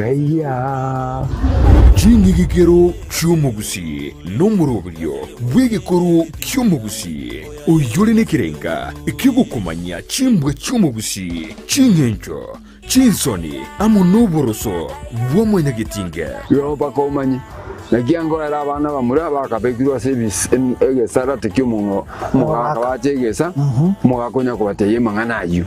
Furahia. Ching'igikero chi'omogusii nomoroberio bw'egekoro ki'omogusii, oyore nekerenga ki'ogokomanyia chimbwa chi'omogusii, ching'encho, chinsoni, amo noboroso bwa mwanyagetinge. Igo mpaka omanye, naki angoera abana bamura bakabekirwe ase egesarate ki'omogaka bache egesa, omogaka onya kobatebia amang'ana ayio.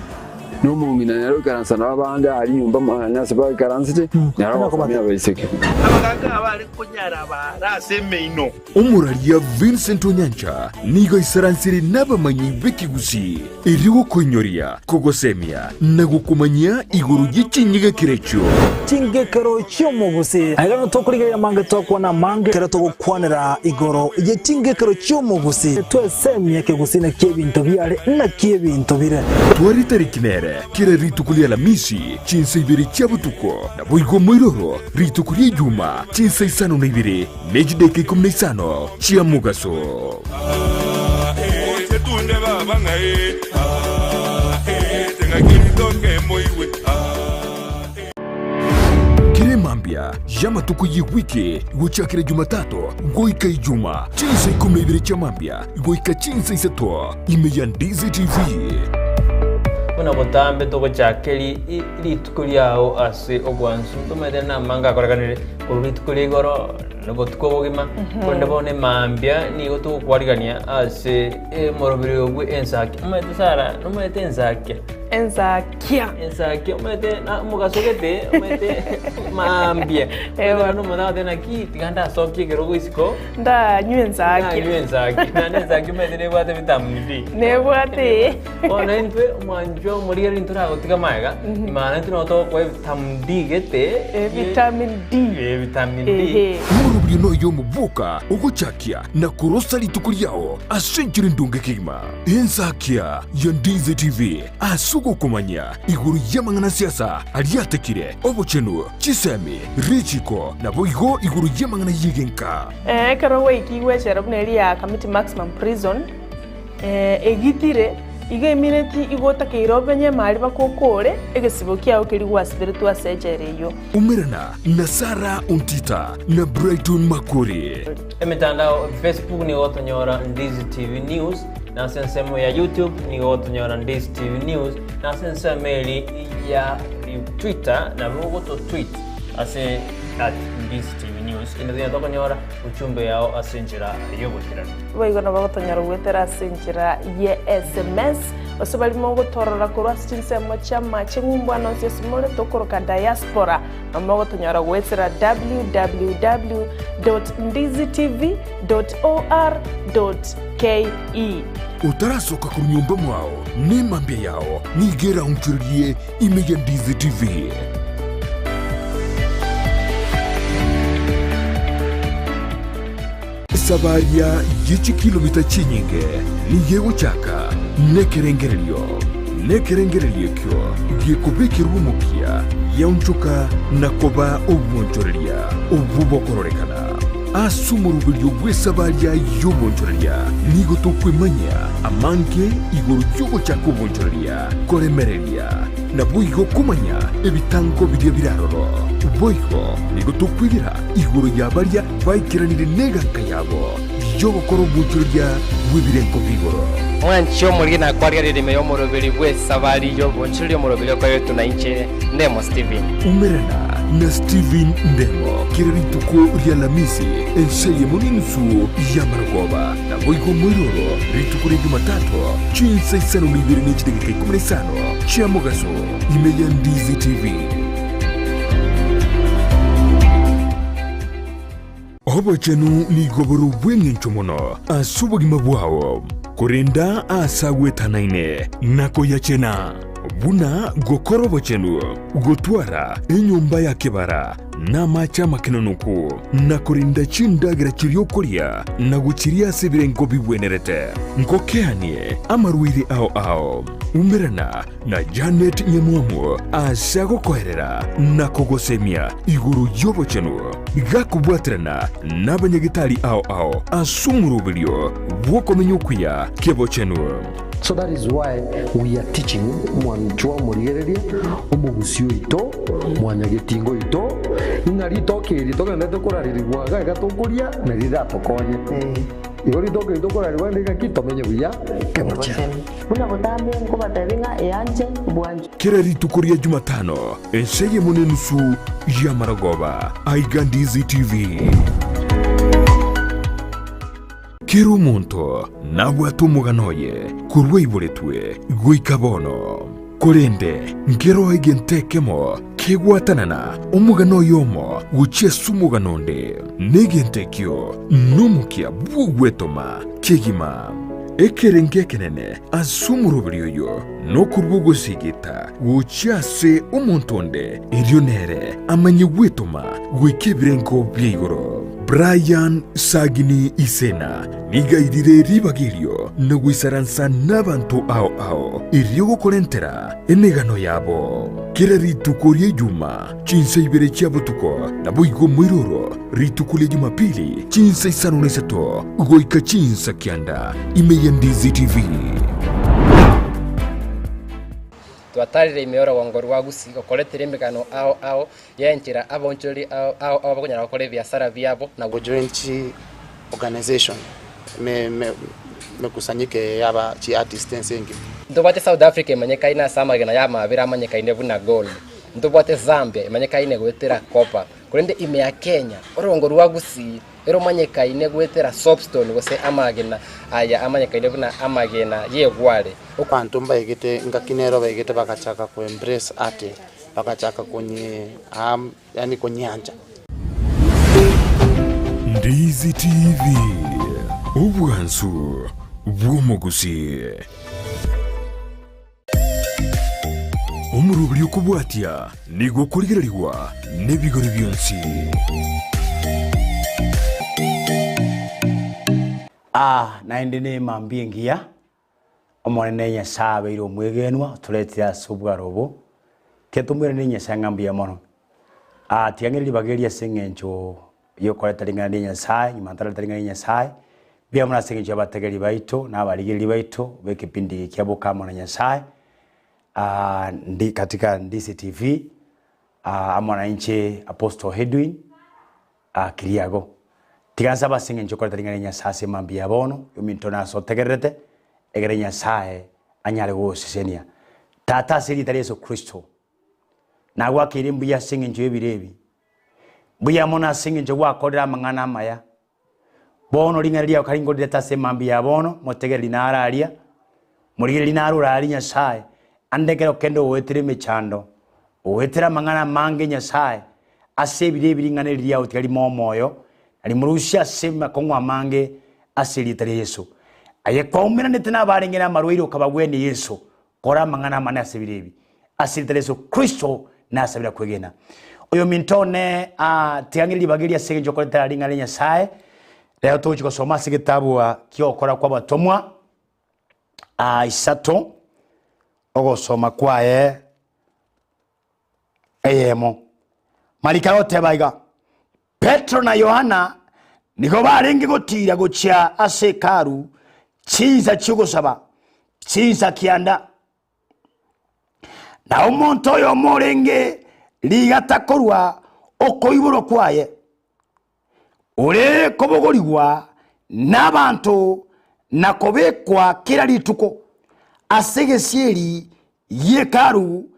Na omong'ina nere oikaransa nabo abande aria nyomba mwane ase baikaransete, nere ogosomia abaiseke. Abagaaka abare konyara baare ase emeino. Omoraria Vincent Onyancha nigo aisaransire nabamanyi b'ekegusii erio gokoinyoria, kogosemia na gokomanyia igoro ye chinyegekero echio. Chingekero chi'omogusii. Aiga nigo tokorigereria amange twakwana amange ekero togokwanera igoro ye chingekero chi'omogusii. Twesemie ekegusii naki ebinto biare naki ebinto bire. Tware tariki nere kera rituko ria Alamisi chinsa ibere chia botuko, naboigo moiroro rituko ria Ijuma chinsa isano na ibere ne chidaeka ikomi na isano chia mogaso. Kera emambia y'amatuko y'ewiki gochakera Jumatatu goika Ijuma, chinsa ikomi na ibere chia mambia goika chinsa isato, ime ya Ndizi TV. Buna botambe togochaka rituko riao ase obwansu, ntomanyete namange akorekanire korwa rituko ria igoro na obotuko obogima, korende bono emambia nigo togokwarigania ase omoroberi oyo bwe ensaki. Omanyete Sarah, nomanyete ensakia? Ensakia. Ensakia omanyete na omogaso gete, omanyete mambia, Eeh bono. omanyete omonto agoteba naki tiga ndasokie ekerogo isiko. Ndanywe ensakia. Ndanywe ensakia, naende ensakia omanyete nebwate vitamin D. Nebwate eh. Bono intwe omwanchwa omorigereria ntoragotiga magega, maana intwe nabo togokoa evitamin D gete, Vitamin D. Eh, vitamin D. Ehe. Omoroberio noyo omoboka ogochakia na korosa rituko riao ase enchera endonge kegima. Ensakia ya Ndizi TV ase ogokomanyia igoro y'amang'ana siasa aria atekire, obochenu, chisemi, richiko, naboigo igoro y'amang'ana y'egenka. Ekero gwaikigwe echela buna eria ya Kamiti Maximum Prison, egitire, igo emineti igo otakeire obenye emari bakokore egesibo kiao keria gwasiberetwe ase echela eyio. Umerana na Sarah Ontita na Brighton Makori. Emetandao Facebook nigo gotonyora Ndizi TV News, na ase ensemo ya YouTube nigo gotonyora Ndizi TV News, na ase ensemo eri ya Twitter nabo ogoto tweet ase at Ndizi TV News. Inde tonya tokonyora ujumbe yao ase enchera y'oboikeranu. Boigo nabo gotonyora goetera ase enchera ye sms, gose baria mogotorora korwa ase chinsemo chi'amache ng'umbu ande onsi ase more tokoroka diaspora, nabo mogotonyora goetera www dot ndizitv dot or dot ke. Otarasoka korwa nyomba mwao, nemambia yao nigo eraonchorerie ime ya Ndizi TV. Esabaria ye chikilomita chinyinge nigo egochaka nekerengererio, nekerengererio ekio gekobekerwa omokia giaonchoka na koba obwonchoreria obwo bokororekana. Ase omoroberio bw'esabaria y'obwonchoreria nigo tokwemanyia amange igoro y'ogochaka obwonchoreria, koremereria, naboigo komanya ebitango biria bire aroro. Boigo nigo tokwegera igoro ya baria Baikeranire neganka yabo y'ogokora obwochoreria bw'ebirengo bi'igoro. Mwanche omorige na kwarigereria ime y'omoroberi bw'esabari y'obonchoreria omoroberi okoretwe na inche Ndemo Stephen. Umerana na Stephen Ndemo kera rituko ri'Alamisi ense eyemo n'enusu y'amarogoba, naboigo moiroro rituko ria Jumatatu chinsa isano na ibere ne chidakika ikomi na isano chia mogaso ime ya Ndizi TV. Obochenu nigo bore obw'engencho mono ase obogima bwao, korenda aase agwetanaine na koyachena, buna gokora obochenu, gotwara enyomba ya kebara na amache amakenonoku, na korenda chindagera chiria okoria na gochiria ase ebirengo bigwenerete. Ngokeanie amarwaire ao ao. Umerana na Janet Nyamwamu ase agokoerera na kogosemia igoro y'obochenu, gakobwaterana nabanyagetari ao ao ase omoroberio bw'okomenya okuya kebochenu. So that is why we are teaching mwanchwa omorigereria, omogusi oito, mwanyagetinga oito. Ng'a ritoke eri togendererete korarerigwa iga iga tokoria, nari riratokonye. Igo ritoke eri tokorarerigwa rinde ng'aki tomenye buya kebochenu. Buna botambe nkobatebia ng'a eanche bwanchwe. Kera rituko ria Jumatano, ensa eyemo na enusu y'amarogoba, aiga Ndizi TV. Kera omonto nabwate omogano oye korwa aiboretwe goika bono. Korende nkeroo egento ekemo kegwatanana omogano oyomo gochia ase omogano onde, na egento ekio nomokia bw'ogwetoma kegima. Ekerengo ekenene ase omoroberi oyo nokorua ogosigita gochia ase omonto onde, erio nere amanye gwetoma goika ebirengo bia igoro. Brian Sagini Isena nigo airire ribaga erio na goisaransa nabanto ao ao erio gokorentera emegano yabo. Kera rituko ria Ijuma chinsa ibere chia botuko naboigo moiroro rituko ria Jumapili chinsa isano na isato goika chinsa kianda ime ya Ndizi TV. Twatarire ime y'orogongo rwa Gusii gokoretera emegano ao ao y'enchera abaonchoreri ao ao ao bakonyara gokora ebiasara biabo na. Gojoin chi organization me me mekusanyike yaba chi artist ense engima. Ntobwate South Africa emanyekaine ase amagena y'amabera amanyekaine buna gold. Ntobwate Zambia emanyekaine goetera copper. Korende ime ya Kenya, orogongo rwa Gusii eromanyekaine goetera soapstone gose amagena aya amanyekaine buna amagena y'egware. Abanto mbaigete ngaki nero baigete bagachaka ko embrace art bagachaka konye yaani konyiancha. Ndizi TV, obwansu bw'omogusii. Omoroberi okobwatia nigo okorigererigwa nebigori bionsi. Aa, naende nemambia engiya, Omonene Nyasae abeire omwegenwa, otoretire ase obwaro obo, tiga tomoiranerie Nyasae ng'a mbuya mono. Aa, tiga ng'ire ribaga eri ase eng'encho y'okoreta ring'ana ria Nyasae, nyuma ntarareta ring'ana ria Nyasae, mbuya mono ase eng'encho y'abategereri baito na abarigereria baito b'ekepindi eke kia Boka Amo na Nyasae, aa, ndi katika Ndisi TV, aa, amo na inche Apostle Edwin. Aa Kiriago, tiga nsabe ase engencho y'okoreta ring'ana ria Nyasae ase mambia ya bono, ominto nase otegererete, egere Nyasae anyare gogosesenia. Tata ase erieta ria Yeso Kristo, nagwakeire mbuya ase engencho y'ebiro ebi, mbuya mono ase engencho gwakorire amang'ana amaya. Bono ring'ana riao karingorirete ase mambia ya bono, motegereri naro aria, morigereria naro oraarie Nyasae, ande ekero kende ogoetera emechando, ogoetera amang'ana amange Nyasae, ase ebiro ebi ring'ana eri riao tiga rimoe omoyo, na rimorusie ase amakong'u amange ase erieta ria Yeso. Aye kwaumeranete nabarenge namarwaire okabagwenia Yeso, kora amang'ana amane ase ebiro ebi, ase erieta ria Yeso Kristo nasabire kwegena. Oyominto one aa tiga ng'ire ribaga eri ase eng'encho okoretera ring'ana ria Nyasae, rero togochia gosoma ase egetabu ki'ogokora kw'abatomwa, aa isato, ogosoma kwaye eyemo. Mariko agoteba iga, Petero na Yohana nigo barenge gotiira gochia ase Hekalu chinsa chi'ogosaba, chinsa kianda. Na omonto oyomo orenge rigata korwa okoiborwa kwaye, ore kobogorigwa nabanto na kobekwa kera rituko ase egesieri gi'Hekalu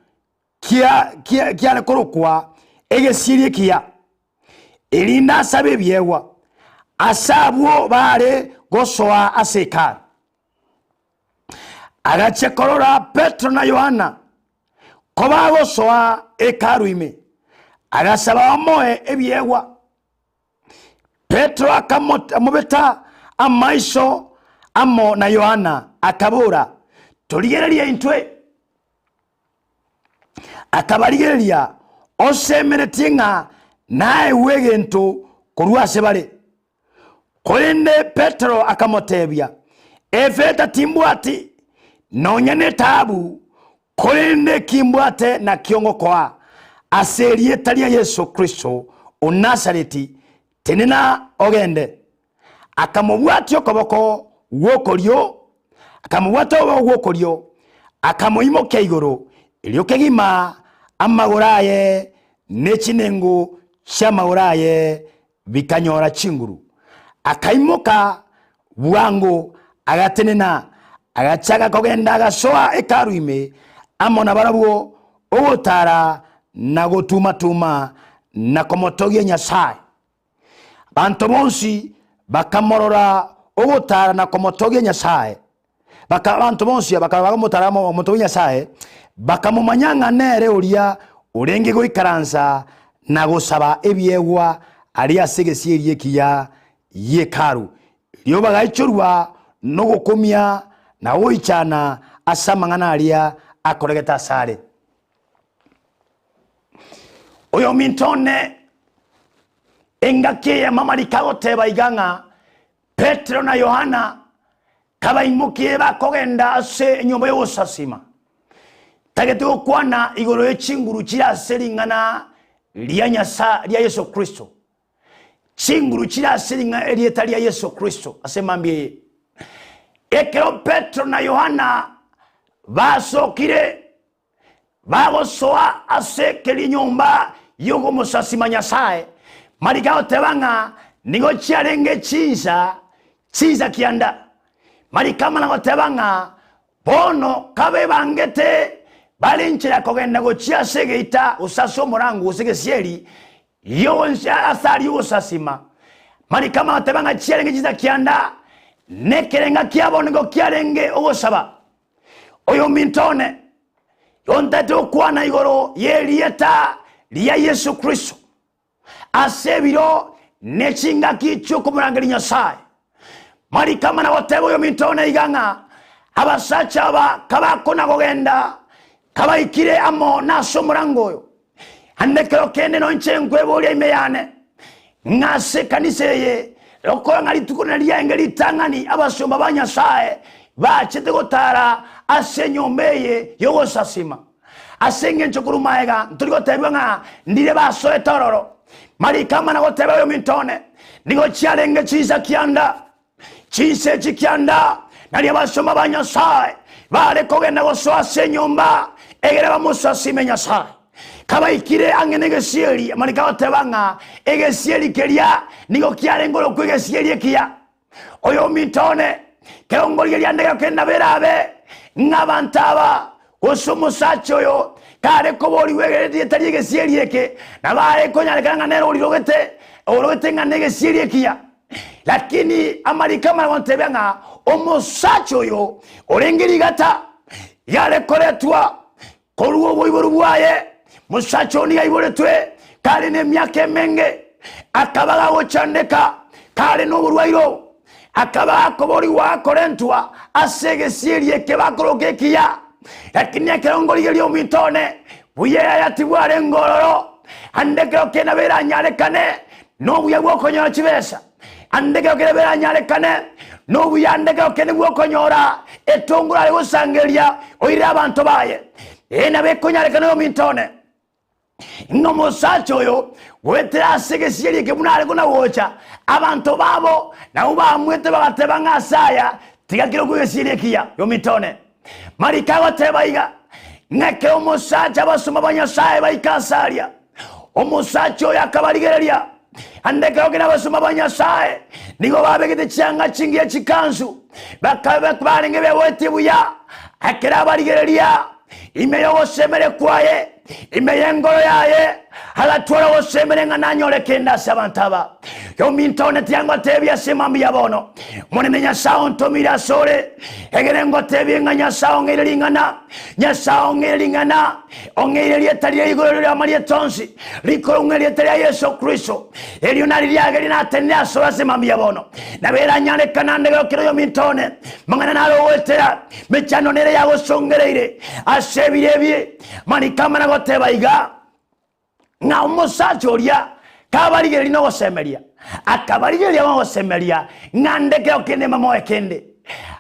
kiare korokwa egesieri ekiya, erinde asabe ebiegwa ase abwo baare gosoa ase Hekalu. Agachia korora Petero na Yohana kobagosoa Hekalu ime, agasaba bamoe ebiegwa. Petero akamobeta amaiso amo na Yohana, akabora, Torigererie intwe. Akabarigereria osemeretie ng'a naegwe egento korwa ase bare. Korende Petero akamotebia, Efeta timbwati, nonya netaabu, korende eki mbwate nakio ngokoa, ase erieta ria Yeso Kristo o Nazareti, tenena ogende. Akamobwatia okoboko gw'okorio, akamobwata okoboko gw'okorio, akamoimokia igoro, erio kegima amagoro aye ne chinengo. chi'amagoro aye bikanyora chinguru. Akaimoka bwango, agatenena, agachaka kogenda agasoa Hekalu ime amo nabarabwo, ogotara na gotuma-tuma na komotogia Nyasae. Abanto bonsi bakamorora ogotara na komotogia Nyasae. Baka, abanto bonsi bakaba bakomotara amo omotogia Nyasae, bakamomanya ng'a nere oria orenge goikaransa na gosaba ebiegwa aria ase egesieri ekiya gi'Hekalu. Erio bagaichorwa nogokumia na goichana ase amang'ana aria akoregete asare. Oyominto one, engaki eyemo amariko agoteba iga ng'a Petero na Yohana kabaimokie bakogenda ase enyomba y'ogosasima, tagete gokwana igoro ye chinguru chire ase ring'ana ria Nyasae ria Yeso Kristo. Chinguru chire ase ring'ana erieta ria Yeso Kristo ase mambia eye. Ekero Petero na Yohana basokire Bagosoa ase keria enyomba y'okomosasima Nyasae, marika agoteba ng'a nigo chiarenge chinsa chinsa kianda. Marika amana goteba ng'a bono kabebangete bare nchera kogenda gochia ase egeita gose ase omorango gose egesieri y'ogonsi ase aria ogosasima. Marika amana goteba ng'a chiarenge chinsa kianda, na ekerenga kiabo nigo kiarenge ogosaba. Oyominto one, yontete gokwana igoro y'erieta ria Yeso Kristo ase ebiro ne chingaki chi'okomorangeria Nyasae. Mariko amana goteba oyominto one iga ng'a abasacha aba kabakona kogenda kabaikire amo nase omorango oyo. Ande ekero kende noinche nkweboria ime yane, ng'a ase ekanisa eye rokora ng'a rituko rina riaenge ritang'ani abasomba ba Nyasae bachete gotara ase enyomba eye y'ogosasima. Ase engencho korwa magega ntori gotebigwa ng'a ndire basoete ororo. Mariko amana goteba oyominto one, nigo chiarenge chinsa kianda Chinsa echi kianda nario abasomba ba Nyasae baare kogenda gosoa ase enyomba egere bamosasime Nyasae. Kabaikire ang'e negesieri, amariko agoteba ng'a egesieri keria nigo kiarenge orokwa egesieri ekiya. Oyominto one, kero ngorigereria ande gekogenda berabe ng'a abanto aba gose omosacha oyo kare koborigwa erieta ri'egesieri eke, nabo are konyarekana ng'a nere orirogete orogete ng'a negesieri ekiya. Lakini amariko amaya gontebia ng'a omosacha oyo orenge rigata yare koretwa korwa oboiboru bwaye, mosacha oyo nigo aiboretwe kare nemiaka emenge, akaba gagochandeka kare noborwaire obo, akaba gakoborigwa gakorentwa ase egesieri eke bakoroka ekiya. Lakini ekero ngorigereria ominto one, buya yaya tibwarenge ororo, ande ekero kende beranyarekane nobuya bw'okonyora chibesa, ande ekero kende beranyarekane nobuya ande ekero kende bw'okonyora etongoro are gosangereria oirere abanto baye. Ee nabo ekonyarekana oyominto one, ng'a omosacha oyo goetera ase egesieri eke buna are kona gocha, abanto babo nabwo bamwete bagateba ng'a ase aya tiga kerokwe egesieri ekiya. Yominto one, Mariko agoteba iga, ng'a ekero omosacha abasomba ba Nyasae baika ase aria, omosacha oyo akabarigereria, ande ekero kende abasomba ba Nyasae nigo babegete chianga chingiya chikansu, baka barenge beboetie buya, ekero abarigereria ime y'ogosemeria kwaye, ime y'enkoro yaye, agatwara ogosemeria ng'a nanyore kende ase abanto aba. Ominto one tiga ngotebie ase mambia bono, Omonene Nyasae ontomire asore, egere ngotebie ng'a Nyasae ong'eire ring'ana, Nyasae ong'eire ring'ana, ong'eire erieta riria igoro riria amarieta onsi, rikorong'wa erieta ria Yeso Kristo. Erio nari riagerie natenene asore ase mambia bono. Nabo eranyarekane ande gokera oyominto one, mang'ana naro ogoetera, mechando nere yagosongereire ase ebiro ebi. Mariko amana goteba iga, ng'a omosacha oria kabarigereria nogosemeria, akabarigereria nogosemeria, ng'a ndekeo kende mbamoe kende.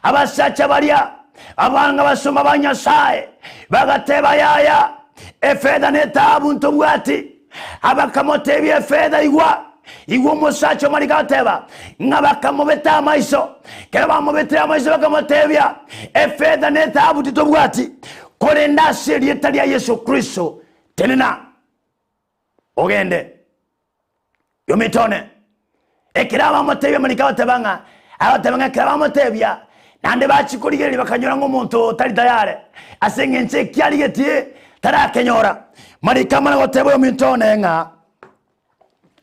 Abasacha baria abanga abasomba ba Nyasae bagateba, Yaya, efetha na etaabu ntobwati. Abakamotebia, Efetha igwa, igwa omosacha omariko agateba ng'a bakamobeta amaiso. Kero bamobetire amaiso bakamotebia, Efetha na etaabu titobwati, korende ase erieta ria Yeso Kristo tenena, ogende. Yominto one, ekero abamotebia amariko agoteba ng'a, agoteba ng'a ekero bamotebia, naende bachia korigereria bakanyora ng'a omonto oyo tari tayare, ase eng'encho eki arigetie tarakenyora. Mariko amana goteba oyominto one ng'a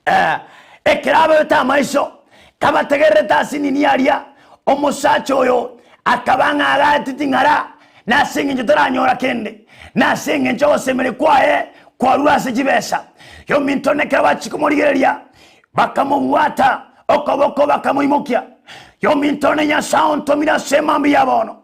eh, ekero ababete amaiso, kabategererete ase nini aria, omosacha oyo akaba ng'a agaeteti ting'ara, na ase eng'encho taranyora kende, na ase eng'encho ogosemeria kwaye kwarure ase chibesa. Yominto nekero bachia komorigereria, bakamobwata okoboko bakamoimokia. Yominto ne Nyasae ontomire ase emambia ya bono,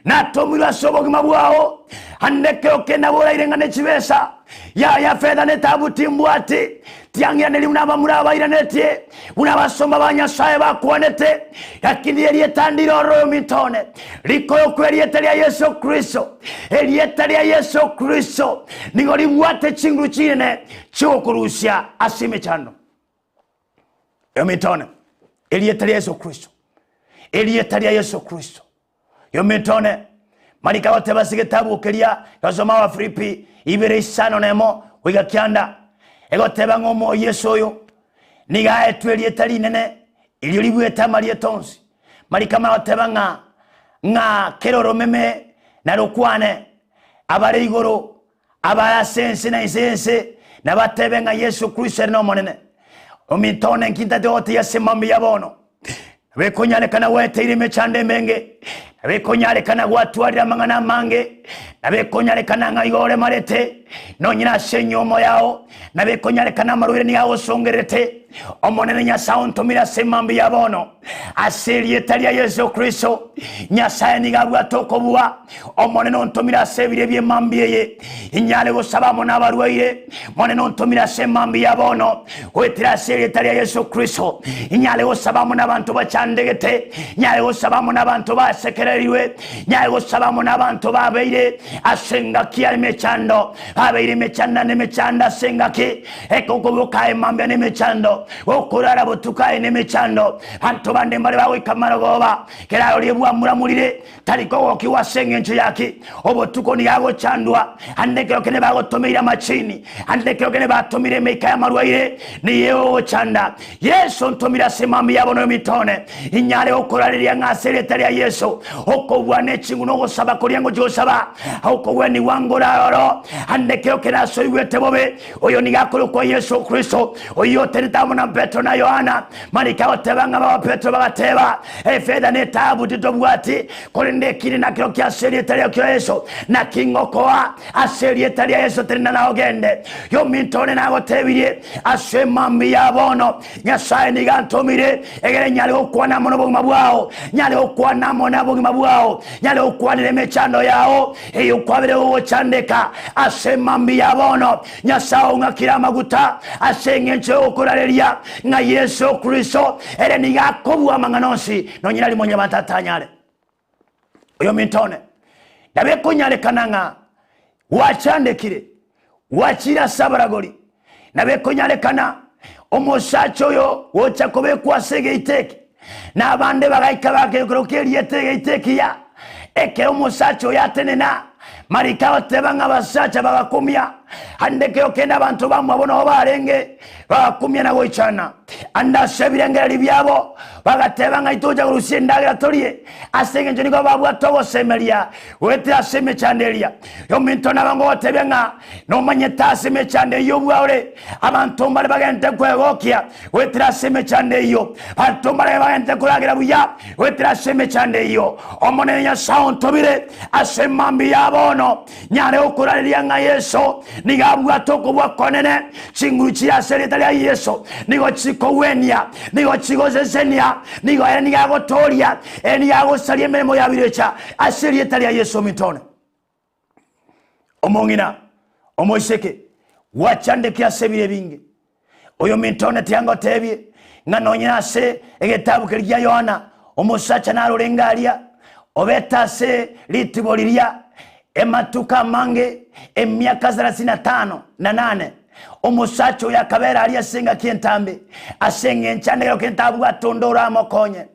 natomirwe ase obogima bwao, ande ekero kende nabo oraire ng'a ne chibesa, yaya fedha na etaabu timbwati, tiang'iraneri buna abamura abairanetie, buna abasomba ba Nyasae bakwanete, lakini erieta ndire ororo yominto one, rikorokwa erieta ria Yeso Kristo. Erieta ria Yeso Kristo nigo ribwate chinguru chinene chi'ogokorusia ase emechando. Yominto one, erieta ria Yeso Kristo, erieta ria Yeso Kristo. Yominto one, marika goteba ase egetabu keria gasoma Abafilipi ibere isano nemo goika kianda, egoteba ng'a omo Yeso oyo nigo aetwe erieta rinene erio ribuete amarieta onsi. Marika magoteba ng'a ng'a kera oromeme narokwane, abare igoro, abare ase ense na inse y'ense, nabatebe ng'a Yeso Kristo ere n'Omonene. Ominto one nki ntagete gotebia ase mambia ya bono? Nabekonyarekana gweteire emechando emenge, nabekonyarekana gwatwarire amang'ana amange, nabekonyarekana ng'a igo oremarete, nonye ase enyomo yao, nabekonyarekana amarwaire nigo agosongererete. Omonene Nyasae ontomire ase mambia ya bono, ase erieta ria Yeso Kristo. Nyasae nigo abwate okobua. Omonene ontomire ase ebiro ebi'emambia eye, inyare gosaba amo nabarwaire. Monene ontomire ase emambia ya bono, goetera ase erieta ria Yeso Kristo, inyare gosaba amo nabanto bachandegete, nyare gosaba amo nabanto basekererirwe, nyare gosaba amo nabanto babeire ase engaki ya emechando, babeire emechanda na emechando ase engaki Ekokoboka aye mambia nemechando, gokorara botuko aye nemechando. Banto bande mbare bagoika marogoba, kerarorie bwamuramurire, tari kogokigwa ase engencho yaki. Obotuko nigo agochandwa, ande ekero kende bagotomeire amachini, ande ekero kende batomire emeika y'amarwaire, nigo egogochanda. Yeso ontomire ase mambia yabo noyominto one, inyare gokorareria ng'a ase erieta ria Yeso, okobua ne chinguru na ogosaba koria ngochia gosaba, okogwenigwa ngoraroro, ande ekero kende ase oigwete bobe, Oyo nigo akorokwa Yeso Kristo, oyio otenete amo na Petero na Yohana. Mariko agoteba ng'a baba Petero bagateba, Efetha na etaabu titobwati, korende ekinde nakero kia ase erieta ria kia Yeso, naki ngokoa ase erieta ria Yeso tenena na ogende. Yominto one nagotebirie ase mambia ya bono, Nyasae nigo antomire egere nyare gokwana amo nobogima bwao, nyare gokwana amo nabogima bwao, nyare gokwanera emechando yao eyio kwabire gogochandeka ase mambia ya bono. Nyasae ong'akire amaguta ase engencho y'ogokorareria ng'a Yeso Kristo ere nigo akobua amang'ana onsi, nonye nari mwanyabanto atanyare. Oyominto one, nabo ekonyarekana ng'a gwachandekire, gwachire ase abaragori, nabo ekonyarekana omosacha oyo gocha kobekwa ase egeita eke, na abande bagaika bakeroka erieta egeita ekiya. Ekero omosacha oyo atenena, mariko agoteba ng'a abasacha bagakumia, ande ekero kende abanto bamwabo nabo barenge, bagakumia na goichana. Ande ase ebirengererio biabo bagateba ng'a itocha korusia endagera torie, ase engencho nigo babwate ogosemeria goetera ase emechando eria. Ominto nabo ngogotebia ng'a nomanyete ase emechando eyio obua ore, abanto mbare bagente kwegokia goetera ase emechando eyio, banto mbare bagente koragera buya goetera ase emechando eyio. Omonene Nyasae ontobire ase mambia ya bono, Nyare gokorareria ng'a Yeso nigo abwate okobua konene, chinguru chire ase erieta ria Yeso nigo chikogwenia, nigo chigosesenia, nigo ere nigo agotooria, ere nigo agosaria emeremo ya birecha ase erieta ria Yeso ominto one. Omong'ina, omoiseke, gwachandekire ase ebiro ebinge. Oyominto one tiangotebie ng'a nonye ase egetabu keria gia Yohana omosacha narorenge aria obete ase ritibo riria ematuko amange emiaka sarasini na tano na nane. Omosacha oyo akabera aria ase engaki entambe, ase engencho ande ekero kende tabwate onde oramokonye.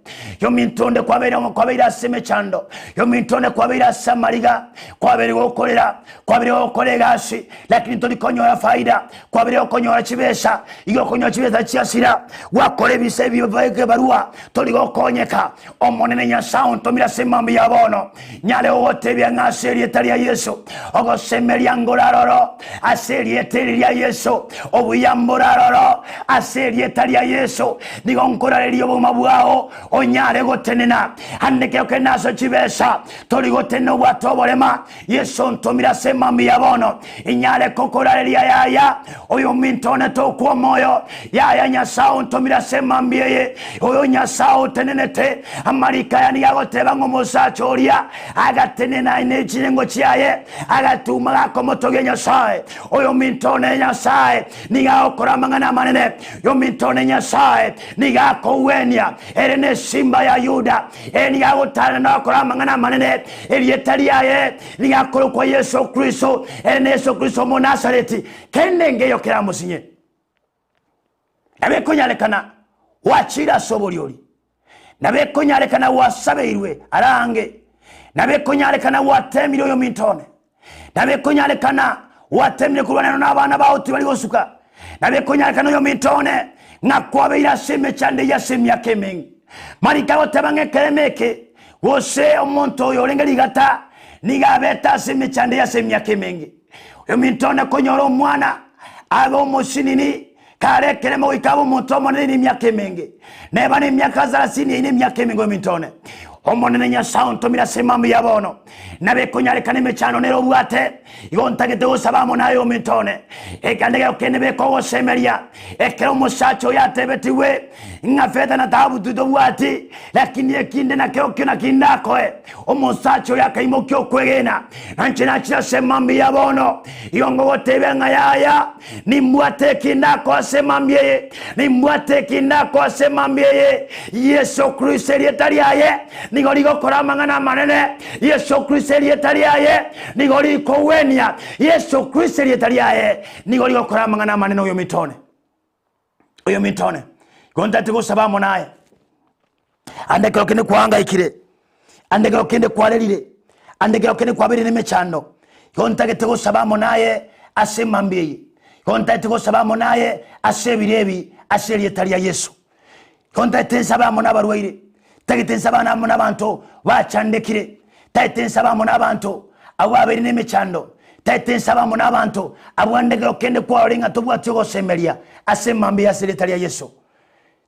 Yominto onde kwabeire kwabeire ase emechando, yominto onde kwabeire ase amariga, kwabeire gokorera, kwabeire gokora egasi, lakini tori konyora faida, kwabeire gokonyora chibesa, igo okonyora chibesa chiasira, gwakora ebise ebibarua, tori gokonyeka. Omonene Nyasae ontomire ase mambia ya bono, nyare gogotebia ng'a ase erieta ria Yeso, ogosemeria ngore aroro, ase erieta eri ria Yeso, obuya mbore aroro, ase erieta ria Yeso, nigo nkorareria obogima bwao, onyare gotenena. Ande ekero kende ase chibesa, tori gotenena obwate oborema, Yeso ontomire ase mambia ya bono, inyare kokorareria yaya, oyominto one tokwa omoyo, yaya Nyasae ontomire ase mambia eye, oyo Nyasae otenenete. Amariko aya nigo agoteba ng'a omosacha oria agatenena ne chinyengo chiaye, agatuma gakomotogia Nyasae. Oyominto one Nyasae nigo agokora amang'ana amanene, oyominto one Nyasae nigo akogwenia, ere nesimba ya Yuda, ere nigo agotarana na gokora amang'ana amanene. Erieta riaye nigo akorokwa Yeso Kristo, ere ne Yeso Kristo Omonasareti. Kende ngeyo keramosinye. Nabo ekonyarekana gwachire ase oboriori, nabo ekonyarekana gwasabeirwe ara ange, nabo ekonyarekana gwatemire oyominto one, nabo ekonyarekana gwatemire korwanera nabana bao tibari gosuka, nabo ekonyarekana oyominto one ng'a kwabeire ase emechando eyio ase emiaka emenge. Mariko agoteba ng'a ekerema eke gose omonto oyo orenge rigata nigo abete ase emechando eyio ase emiaka emenge. Oyominto one konyora omwana abe omosinini kare ekerema goika abe omonto omonene nemiaka emenge, neba nemiaka sarasini eyio nemiaka emenge oyominto one. Omonene Nyasae ontomire ase mambia ya bono, nabo ekonyarekana emechando nere obwate, igo ntagete gosaba amo naye ominto one. Ekende ekero kende beka ogosemeria, ekero omosacha oyo atebetigwe ng'a fetha na thahabu titobwati, lakini ekinde nakerokio naki ndakoe. Omosacha oyo akaimokia okwegena, na inche nachire ase mambia ya bono, igo ngogotebia ng'a yaya, Nimbwate eki ndakoe ase emambia eye, nimbwate eki ndakoe ase emambia eye. Yeso Kristo erieta riaye nigo rigokora amang'ana amanene. Yeso Kristo erieta riaye nigo rikogwenia. Yeso Kristo erieta riaye nigo rigokora amang'ana amanene oyominto one. Oyominto one. Igo ntagete gosaba amo naye. Ande ekero kende kwaangaikire, ande ekero kende kwarerire, ande ekero kende kwabeire nemechando, igo ntagete gosaba amo naye ase emambia eye, igo ntagete gosaba amo naye ase ebiro ebi ase erieta ria Yeso. Igo ntagete nsabe amo nabarwaire, ntagete nsabe amo nabanto bachandekire, ntagete nsabe amo nabanto abwo babeire nemechando, ntagete nsabe amo nabanto abwo ande ekero kende kwarorire ng'a tobwati ogosemeria ase emambia eye ase erieta ria Yeso.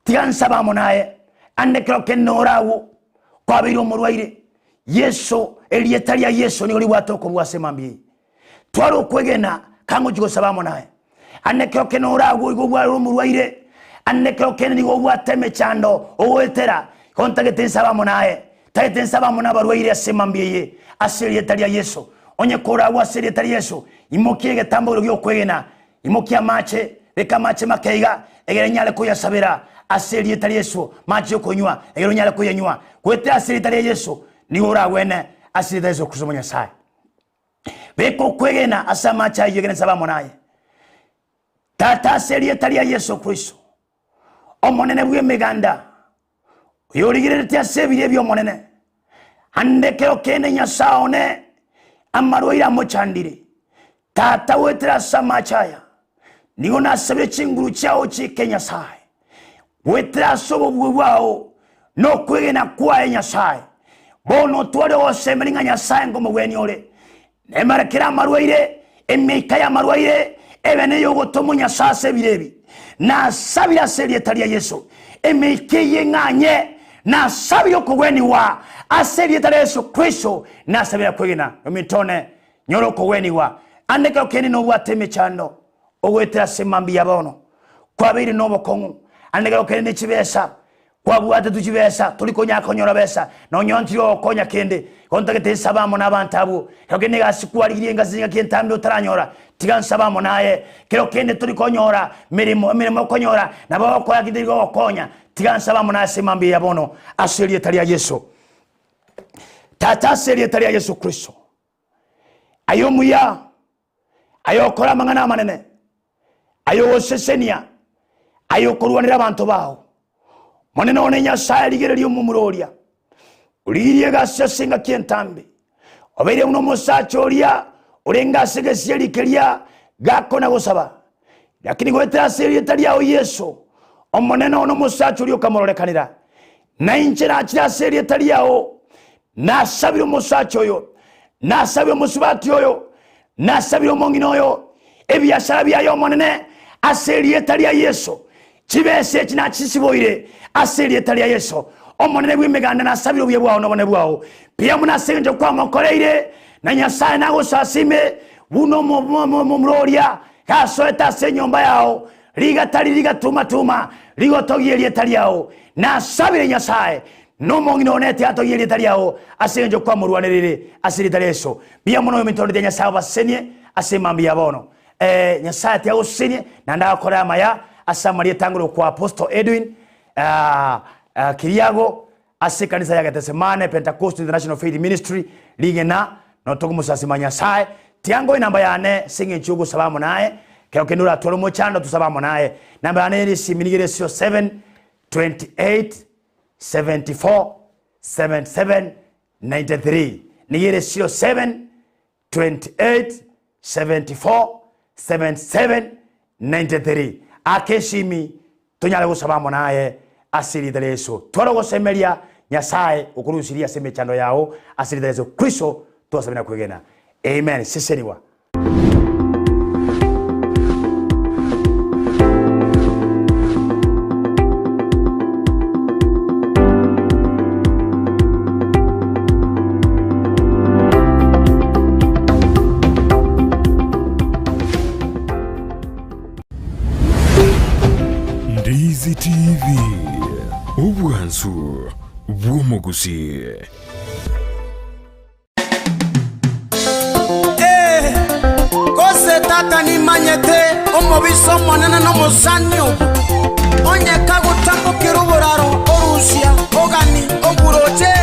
Tiga nsabe amo naye, ande ekero kende ore agwo, kwabeire omorwaire. Yeso, erieta ria Yeso nigo ribwate okobua ase mambia eye. Tware okwegena kangochi gosaba amo naye. Ande ekero kende ore agwo igo obware omorwaire, ande ekero kende nigo obwate emechando ogoetera, igo ntagete nsabe amo naye. Ntagete nsabe amo nabarwaire ase mambia eye, ase erieta ria Yeso. Onye kore agwo ase erieta ria Yeso, imokia egetambokero gi'okwegena, Imokia amache, beka amache make iga, egere nyare koyasabera ase erieta ria Yeso, mache y'okonywa, egere onyare koyanywa. Goetera ase erieta ria Yeso, nigo oragwene ase erieta ria Yeso Kristo Omonyasae. Beka okwegena ase amache ayio egere nsabe amo naye. Tata ase erieta ria Yeso Kristo, Omonene bw'emeganda, oyorigereretie ase ebiria ebi'Omonene, ande ekero kende Nyasae one amarwaire amochandire, Tata goetera ase amache aya, nigo nasabire chinguru chiao chike Nyasae, goetera ase obobui bwao na okwegena kwaye Nyasae. Bono otware ogosemeria ng'a Nyasae nkomogwenia ore, Nemara kera amarwaire, emeika y'amarwaire ebe neyogotomwa Nyasae ase ebiro ebi. Nasabire ase erieta ria Yeso, emeika eyio eng'anye, nasabire okogwenigwa ase erieta ria Yeso Kristo, nasabire kwegena. Ominto one, nyora okogwenigwa. Ande ekero kende nobwate emechando ogoetera ase mambia ya bono, kwabeire nobokong'u, ande ekero kende ne chibesa, Kwabwatetwe chibesa, tori konyara konyora besa, nonya ntiri ogokonya kende. Igo ntagete nsabe amo nabanto abwo. Kero kende egasi kwarigirie engasi engaki entambe otaranyora, tiga nsabe amo naye. Kero kende tori konyora meremo, emeremo okonyora nabo ogokonya kende teri gogokonya, tiga nsabe amo naye ase mambia ya bono, ase erieta ria Yeso. Tata, ase erieta ria Yeso Kristo, aye omuya, aye okore amang'ana amanene. Aye ogosesenia, aye okorwanera abanto bao. Omonene one Nyasae, rigereria omomura oria, origirie egasi ase engaki entambe. Obeire buna omosacha oria orenge ase egesieri keria gakona gosaba. Lakini goetera ase erieta riao Yeso, Omonene one omosacha oria okamororekanera. Na inche nachire ase erieta riao, nasabire omosacha oyo, nasabire omosubati oyo, nasabire omong'ina oyo, ebiasara biaye Omonene, ase erieta ria Yeso. Chibesa echi nachisiboire ase erieta ria Yeso. Omonene bw'emeganda nasabire obuya bwao na obonene bwao. Mbuya mono ase engencho kwamokoreire, na Nyasae nagosasime buna omomura oria gasoete ase enyomba yao, rigatari rigatuma-tuma rigotogia erieta riao. Nasabire Nyasae, na omong'ina one tiatogia erieta riao ase engencho kwamorwanereire ase erieta ria Yeso. Mbuya mono oyominto onde Nyasae obasesenie ase emambia ya bono. Ee, Nyasae tiagosesenie naende agokore amaya ase amarieta angore okwa Apostle Edwin Kiriago ase ekanisa ya Getesemane Pentecostal International Faith Ministry rigena notokomosasima Nyasae. Tiga ngoe enamba yane ase eng'encho yogosaba amo naye. Kero kende oratware omochando tosabe amo naye. Enamba yane ere esimi nigo ere 07 28 74 77 93. Nigo ere 07 28 74 77 93. Aka esimi tonyare gosaba amo naye ase erieta ria Yeso. Tware ogosemeria Nyasae okorusirie ase emechando yao ase erieta ria Yeso Kristo twasabire na kwegena. Amen. Sesenigwa. Ndizi TV, obwansu bw'omogusii. Ee, gose tata nimanyete omobisa omonene nomosani obo, onye kagotambokera oboraro orusia ogani oburoche,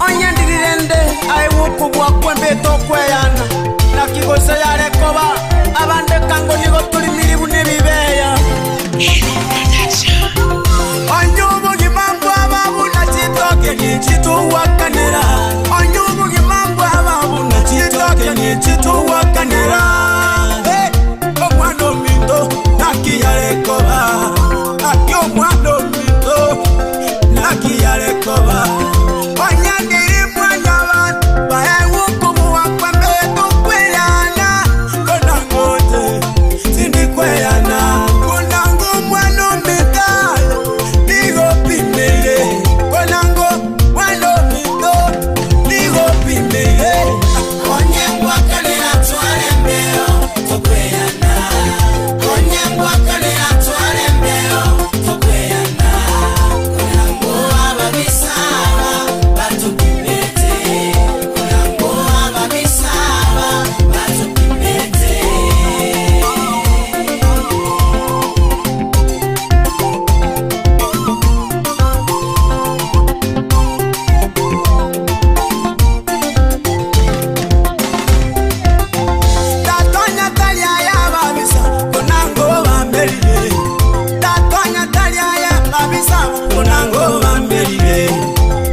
onye ndiri rende aegwe okobua kw'embete okweyana, naki gose yare koba abande kango nigo torimiri buna ebibeya. Onye obogima mbwaba buna chitoke chitogwakanera, onye obogima mbwaba buna chitoke chitogwakanera. Hey, omwana ominto naki yare koba, naki omwana ominto naki yare koba. Onye ndiri mwanyabanto baegwe okobua kw'embeto kweyana, kona ngoche Tindikweyana konango omwana ominto nigo opimeire konango mwana ominto nigo opimeire Onye ngwakanera tware mbeo tokweyana Onye ngwakanera tware mbeo tokweyana Konango ababisa aba batopimete Konango ababisa aba batopimete. Tatonya tari aya ababisa konango bamberire Tatonya tari aya ababisa konango bamberire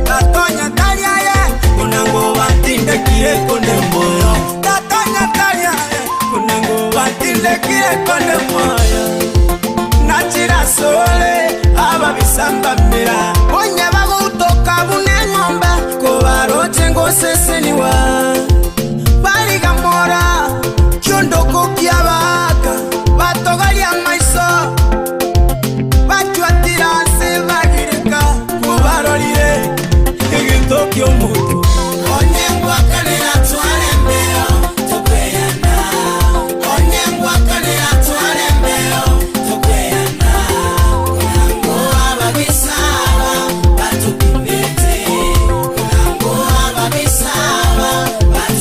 Tatonya tari aya konango batindekire konde moyo Tatonya tari aya konango batindekire konde moyo Nachira asore ababisa mbamera Onye bagotoka buna eng'ombe kobaroche ngoseseniwa Barigamora kiondoko ki'abaaka batogaria amaiso Bachwatire ase bagireka kobarorire egento ki'omonto. Onye ngwakanera tware mbeo tokweyana Onye ngwakanera tware mbeo tokweyana Konango ababisa aba batopimete Konango ababisa aba batopimete.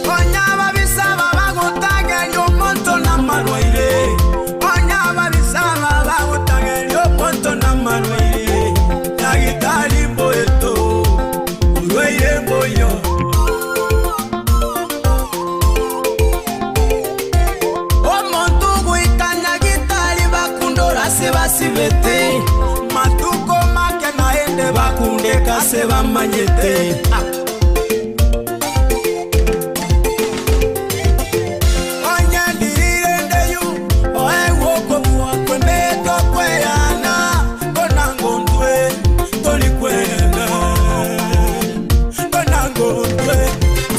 Konya ababisa aba bagotageria omonto namarwaire, Konya ababisa aba bagotageria omonto namarwaire, Nyagitari mboeto, orwaire mboyo. Omonto ogoika nyagitari bakundora ase basibete, Matuko make naende bakundeka ase bamanyete. Ah. Onye ndirire ndeyu, oegwe okobua kw'emeto kweyana, konango ntwe tori kweyana, konango ntwe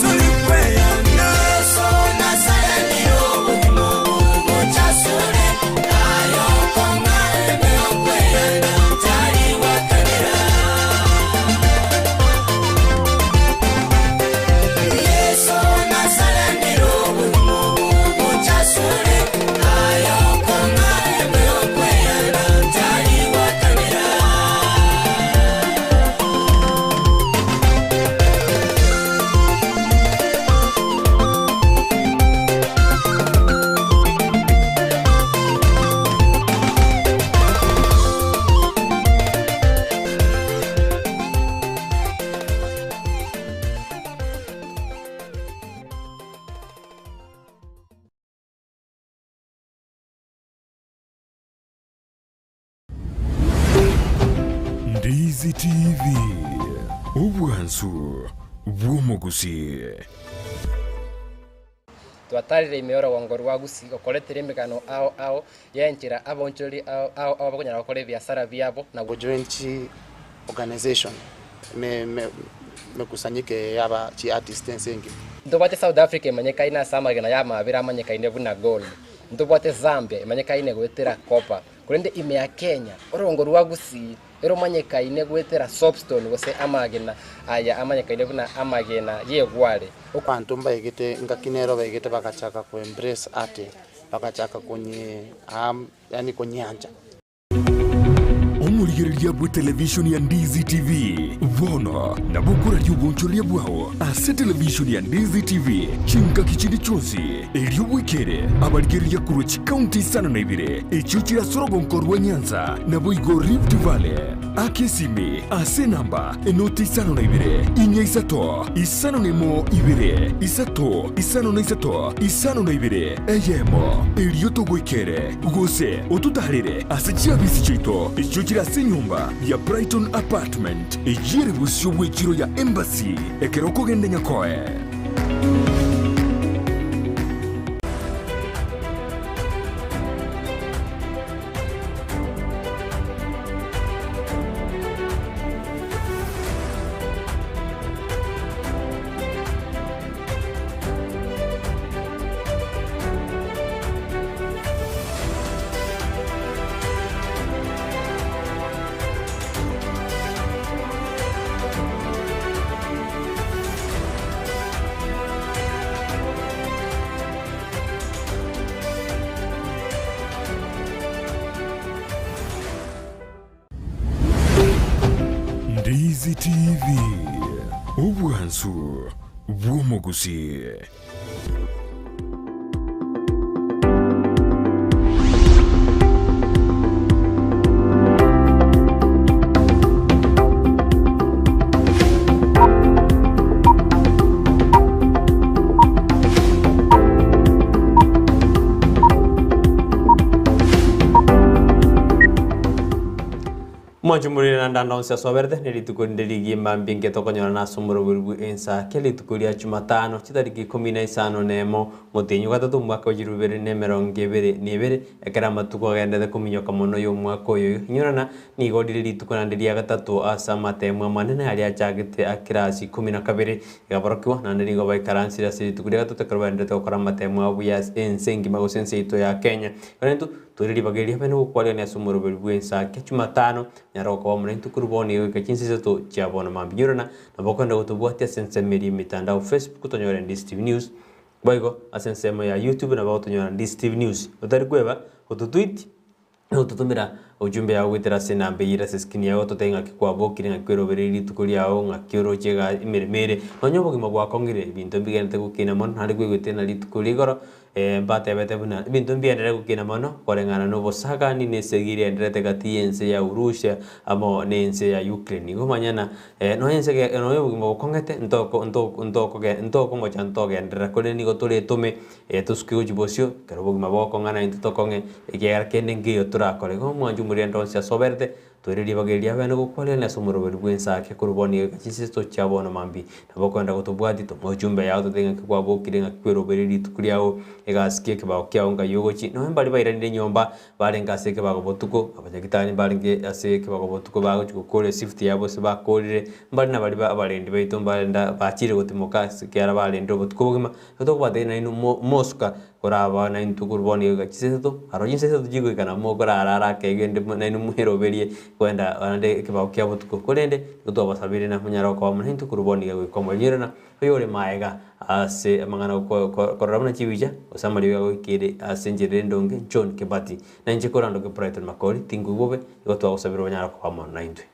tori kweyana. Yeso Nazareni obogima obochasore, ayo kong'a emeo kweyana, tari gwakanera. Yeso Nazareni obogima obochasore, ayo kong'a emeo kweyana, tari gwakanera. Ndizi TV, obwansu bw'omogusii. Twatarire ime y'orogongo rwa Gusii gokoretera emegano ao ao y'enchera abaonchoreri ao ao ao bakonyara gokora ebiasara biabo na Gojoin chi organization me me mekusanyike yaba chi artist ense engima. Ntobwate South Africa emanyekaine ase amagena y'amabera amanyekaine buna gold. Ntobwate Zambia emanyekaine goetera copper. Korende ime ya Kenya, orogongo rwa Gusii eromanyekaine goetera soapstone gose amagena aya amanyekaine buna amagena y'egware. Abanto mbaigete ngaki nero baigete bagachaka ko embrace art, bagachaka konye yaani konyeancha. Omorigereria bw'etelevishoni ya Ndizi TV bono nabo okoraria obonchoreria bwao ase televishoni ya Ndizi TV chingaki chinde chionsi, erio bwekere abarigereria korwa chikaunti isano na ibere echio chire ase orogonko rwa Nyanza naboigo Rift Valley. Aka esimi ase enamba enoti isano na ibere, inya isato, isano na emo ibere, isato, isano na isato, isano na ibere, eyemo, erio togoikere, gose ototaarere ase chiabisi chiaito echio chire ase enyomba ya Brighton Apartment, eyio ere bosio bw'echiro ya Embassy, ekero okogenda Nyakoe. Ndizi TV, obwansu bw'omogusii. Mwanche morire naende ande onsi asoberete, ne rituko rinde rigima mbinge tokonyorana ase omoroberi bwe ensa kia rituko ria Jumatano, chitariki ikomi na isano na emo, omotienyi o gatato omwaka o chilifu ibere na emerongo ebere na ebere, ekero amatuko agenderete kominyoka mono y'omwaka oyo. Inyorana, nigo rire rituko naende ria gatato ase amatemo amanene aria achagete a kirasi ikomi na kabere, ekaborokigwa, naende nigo baikaransire ase rituko ria gatato ekero baenderete gokora amatemo abo buya ase ense engima gose ense yaito ya Kenya. Korende intwe, Toire ribaga eria bene gokwarigania ase omoroberi bw'ensa kia Jumatano, nyara gokoba amo naintwe korwa bono iga goika chinsa isato chia bono mambia. Inyorana, nabo okogenda gotobwatia ase ensemo eria y'emetandao Facebook tonyore Ndisi TV News, boigo ase ensemo ya YouTube nabo ogotonyora Ndisi TV News. Otari kweba gototweet na gototomera ujumbe yao goetera ase enamba eyio ere ase eskrini yao ototebie ng'aki kwabokire, ng'aki kwerobereire rituko riao, ng'aki oroche iga emeremo ere, nonye obogima bwakong'ire, ebinto mbigenderete gokina mono naende kwegoetera na rituko ria igoro. Mbatebete buna ebinto mbienderere gokina mono koreng'ana nobosagani na esegi eria enderete gati y'ense ya Urusia amo nense ya Ukraine. Igo manya na nonya ense ge nonya obogima bokong'ete ntoko ntoko ntokoge ntokomocha ntogenderera korende nigo toretome tosuke gochia bosio ekero obogima bogokong'a naintwe tokong'e ekiagera kende nkeiyo torakore. Igo omwancho omorende onsi ase oberete Toire ribaga eria abene gokwarerania ase omoroberi bw'ensake korwa bono iga goika chinseto chia bono mambia. Nabo okoenda gotobwatia, toma ojumbe yao totebe ng'aki kwabokire, ng'aki kwerobeire rituko riao, egasi ki ekebago kiao ngai ogochia. Nonya mbaria bairanire nyomba, barenge ase ekebago botuko, abanyagitari mbarenge ase ekebago botuko bagochia gokora eshift yabo ase bakorire, mbare na baria abarendi baito mbarenda bachire gotimoka ase ekiagera barendire obotuko obogima. Ekero tokobatebia nainwe mo mosuka Koraba naintwe korwa bono iga goika chinsa isato, aro chinsa isato chigoika nabo mokorara ake egende nainwe mweroberie kwenda naende ekebago kia botuko. Korende nigo twabasabeire na monyare gokoba amo naintwe korwa bono iga goika omoerio na oyore maega ase amang'ana oko korora buna chibicha gose amariogi agoikeire ase enchera ere endonge John Kibati. Na inche korandoke Brighton Makori tinkoigwa bobe, igo twagosabire onyare koba amo naintwe.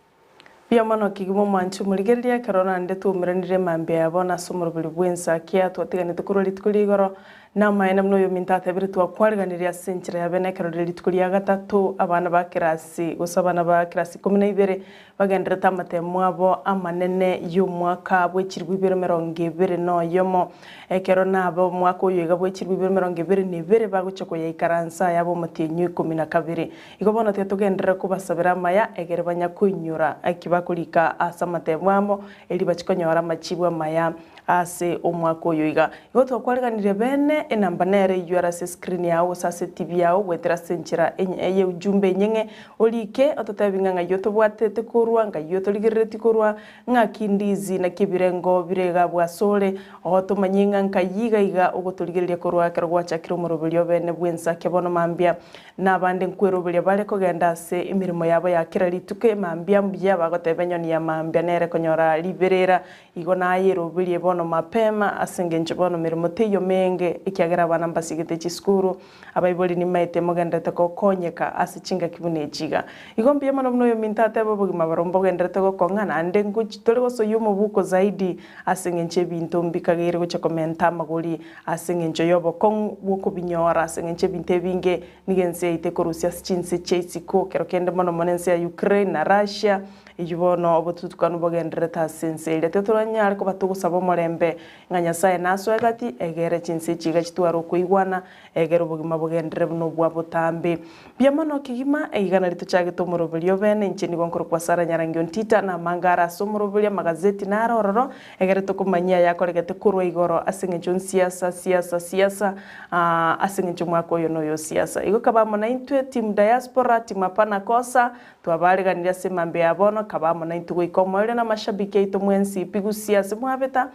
Mbuya mono kegima omwanchi omorigereria ekero naende twaumeranire mambia ya bono ase omoroberi bw'ensa kia twatiganete korwa rituko ria igoro na amaene buna oyominto atebire twakwariganirie ase enchera ya bene ekero rire rituko ria gatato abana ba kerasi gose abana ba kerasi ikomi na ibere bagenderete amatemo abo amanene y'omwaka bwe chilifu ibere emerongo ebere na oyomo ekero nabe omwaka oyo iga bwe chilifu ibere emerongo ebere na ebere bagochia koyaikaransa ayabo omotienyi o ikomi na kabere. Igo bono tiga togenderere kobasabera amaya, egere banyakoinyora eki bakorika ase amatemo amo, erio bachie konyora amachibu amaya ase omwaka oyo iga. Igo twakwariganirie bene, enamba nere eyio ere ase escreen yao gose ase etibi yao goetera ase enchera eye ujumbe enyeng'e, orike ototebi ng'a ng'ai otobwatete korwa, ng'ai otorigereretie korwa, ng'aki ndizi naki ebirengo bire iga abwo asore, otomanye ng'a nkai iga iga ogotorigereria korwa ekero gwachakire omoroberio obene bw'ensa kia bono mambia. Na abande nkweroberia bare kogenda ase emeremo yabo ya kera rituko emambia mbuya, bagoteba enyoni ya mambia nere konyora riberera, igo nayeroberie bono mapema, ase engencho bono meremo teiyo menge, ekiagera abana mbasigete chisukuru, abaibori nimaete mogenderete gokonyeka ase chingaki buna echi iga. Igo mbuya mono buna oyominto atebe obogima barobwo mbogenderete gokong'a, naende ngochi tore gosoyia omobuko zaidi ase engencho ebinto mbikageire gochia komenta amagori Ase engencho y'obokong'u bw'okobinyora, ase engencho ebinto ebinge nigo ense yaito ekorusia ase chinse chia isiko, kero kende mono mono ense ya Ukraine na Russia, eyio bono obotutukanu bogendererete ase ense eria. Tiga toranyare koba togosaba omorembe ng'a Nyasae nasoe gati, egere chinse echi iga chitware okoigwana, egere obogima bogenderere buna obwa botambe. Mbuya mono kegima, eigana ritochagete omoroberio obene, inche nigo nkorokwa Sarah Nyarangi Ontita, na amanga are ase omoroberio amagazeti naro ororo, Ekero tokomanyia ayakoregete korwa igoro ase engencho nsiasa, siasa, siasa, aah, ase engencho omwaka oyo noyo osiasa. Igo kaba amo naintwe, team diaspora, team hapana kosa, twabareganirie ase emambia ya bono, kaba amo naintwe goika omoerio na amashabiki aito mwensi pi gusii ase mwabeta,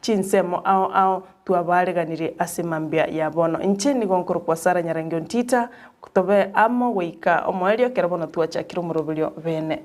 chinsemo ao ao, twabareganirie ase emambia ya bono. Inche nigo nkorokwa Sarah Nyarangi Ontita, tobe amo goika omoerio ekero bono twachakire omoroberio bene.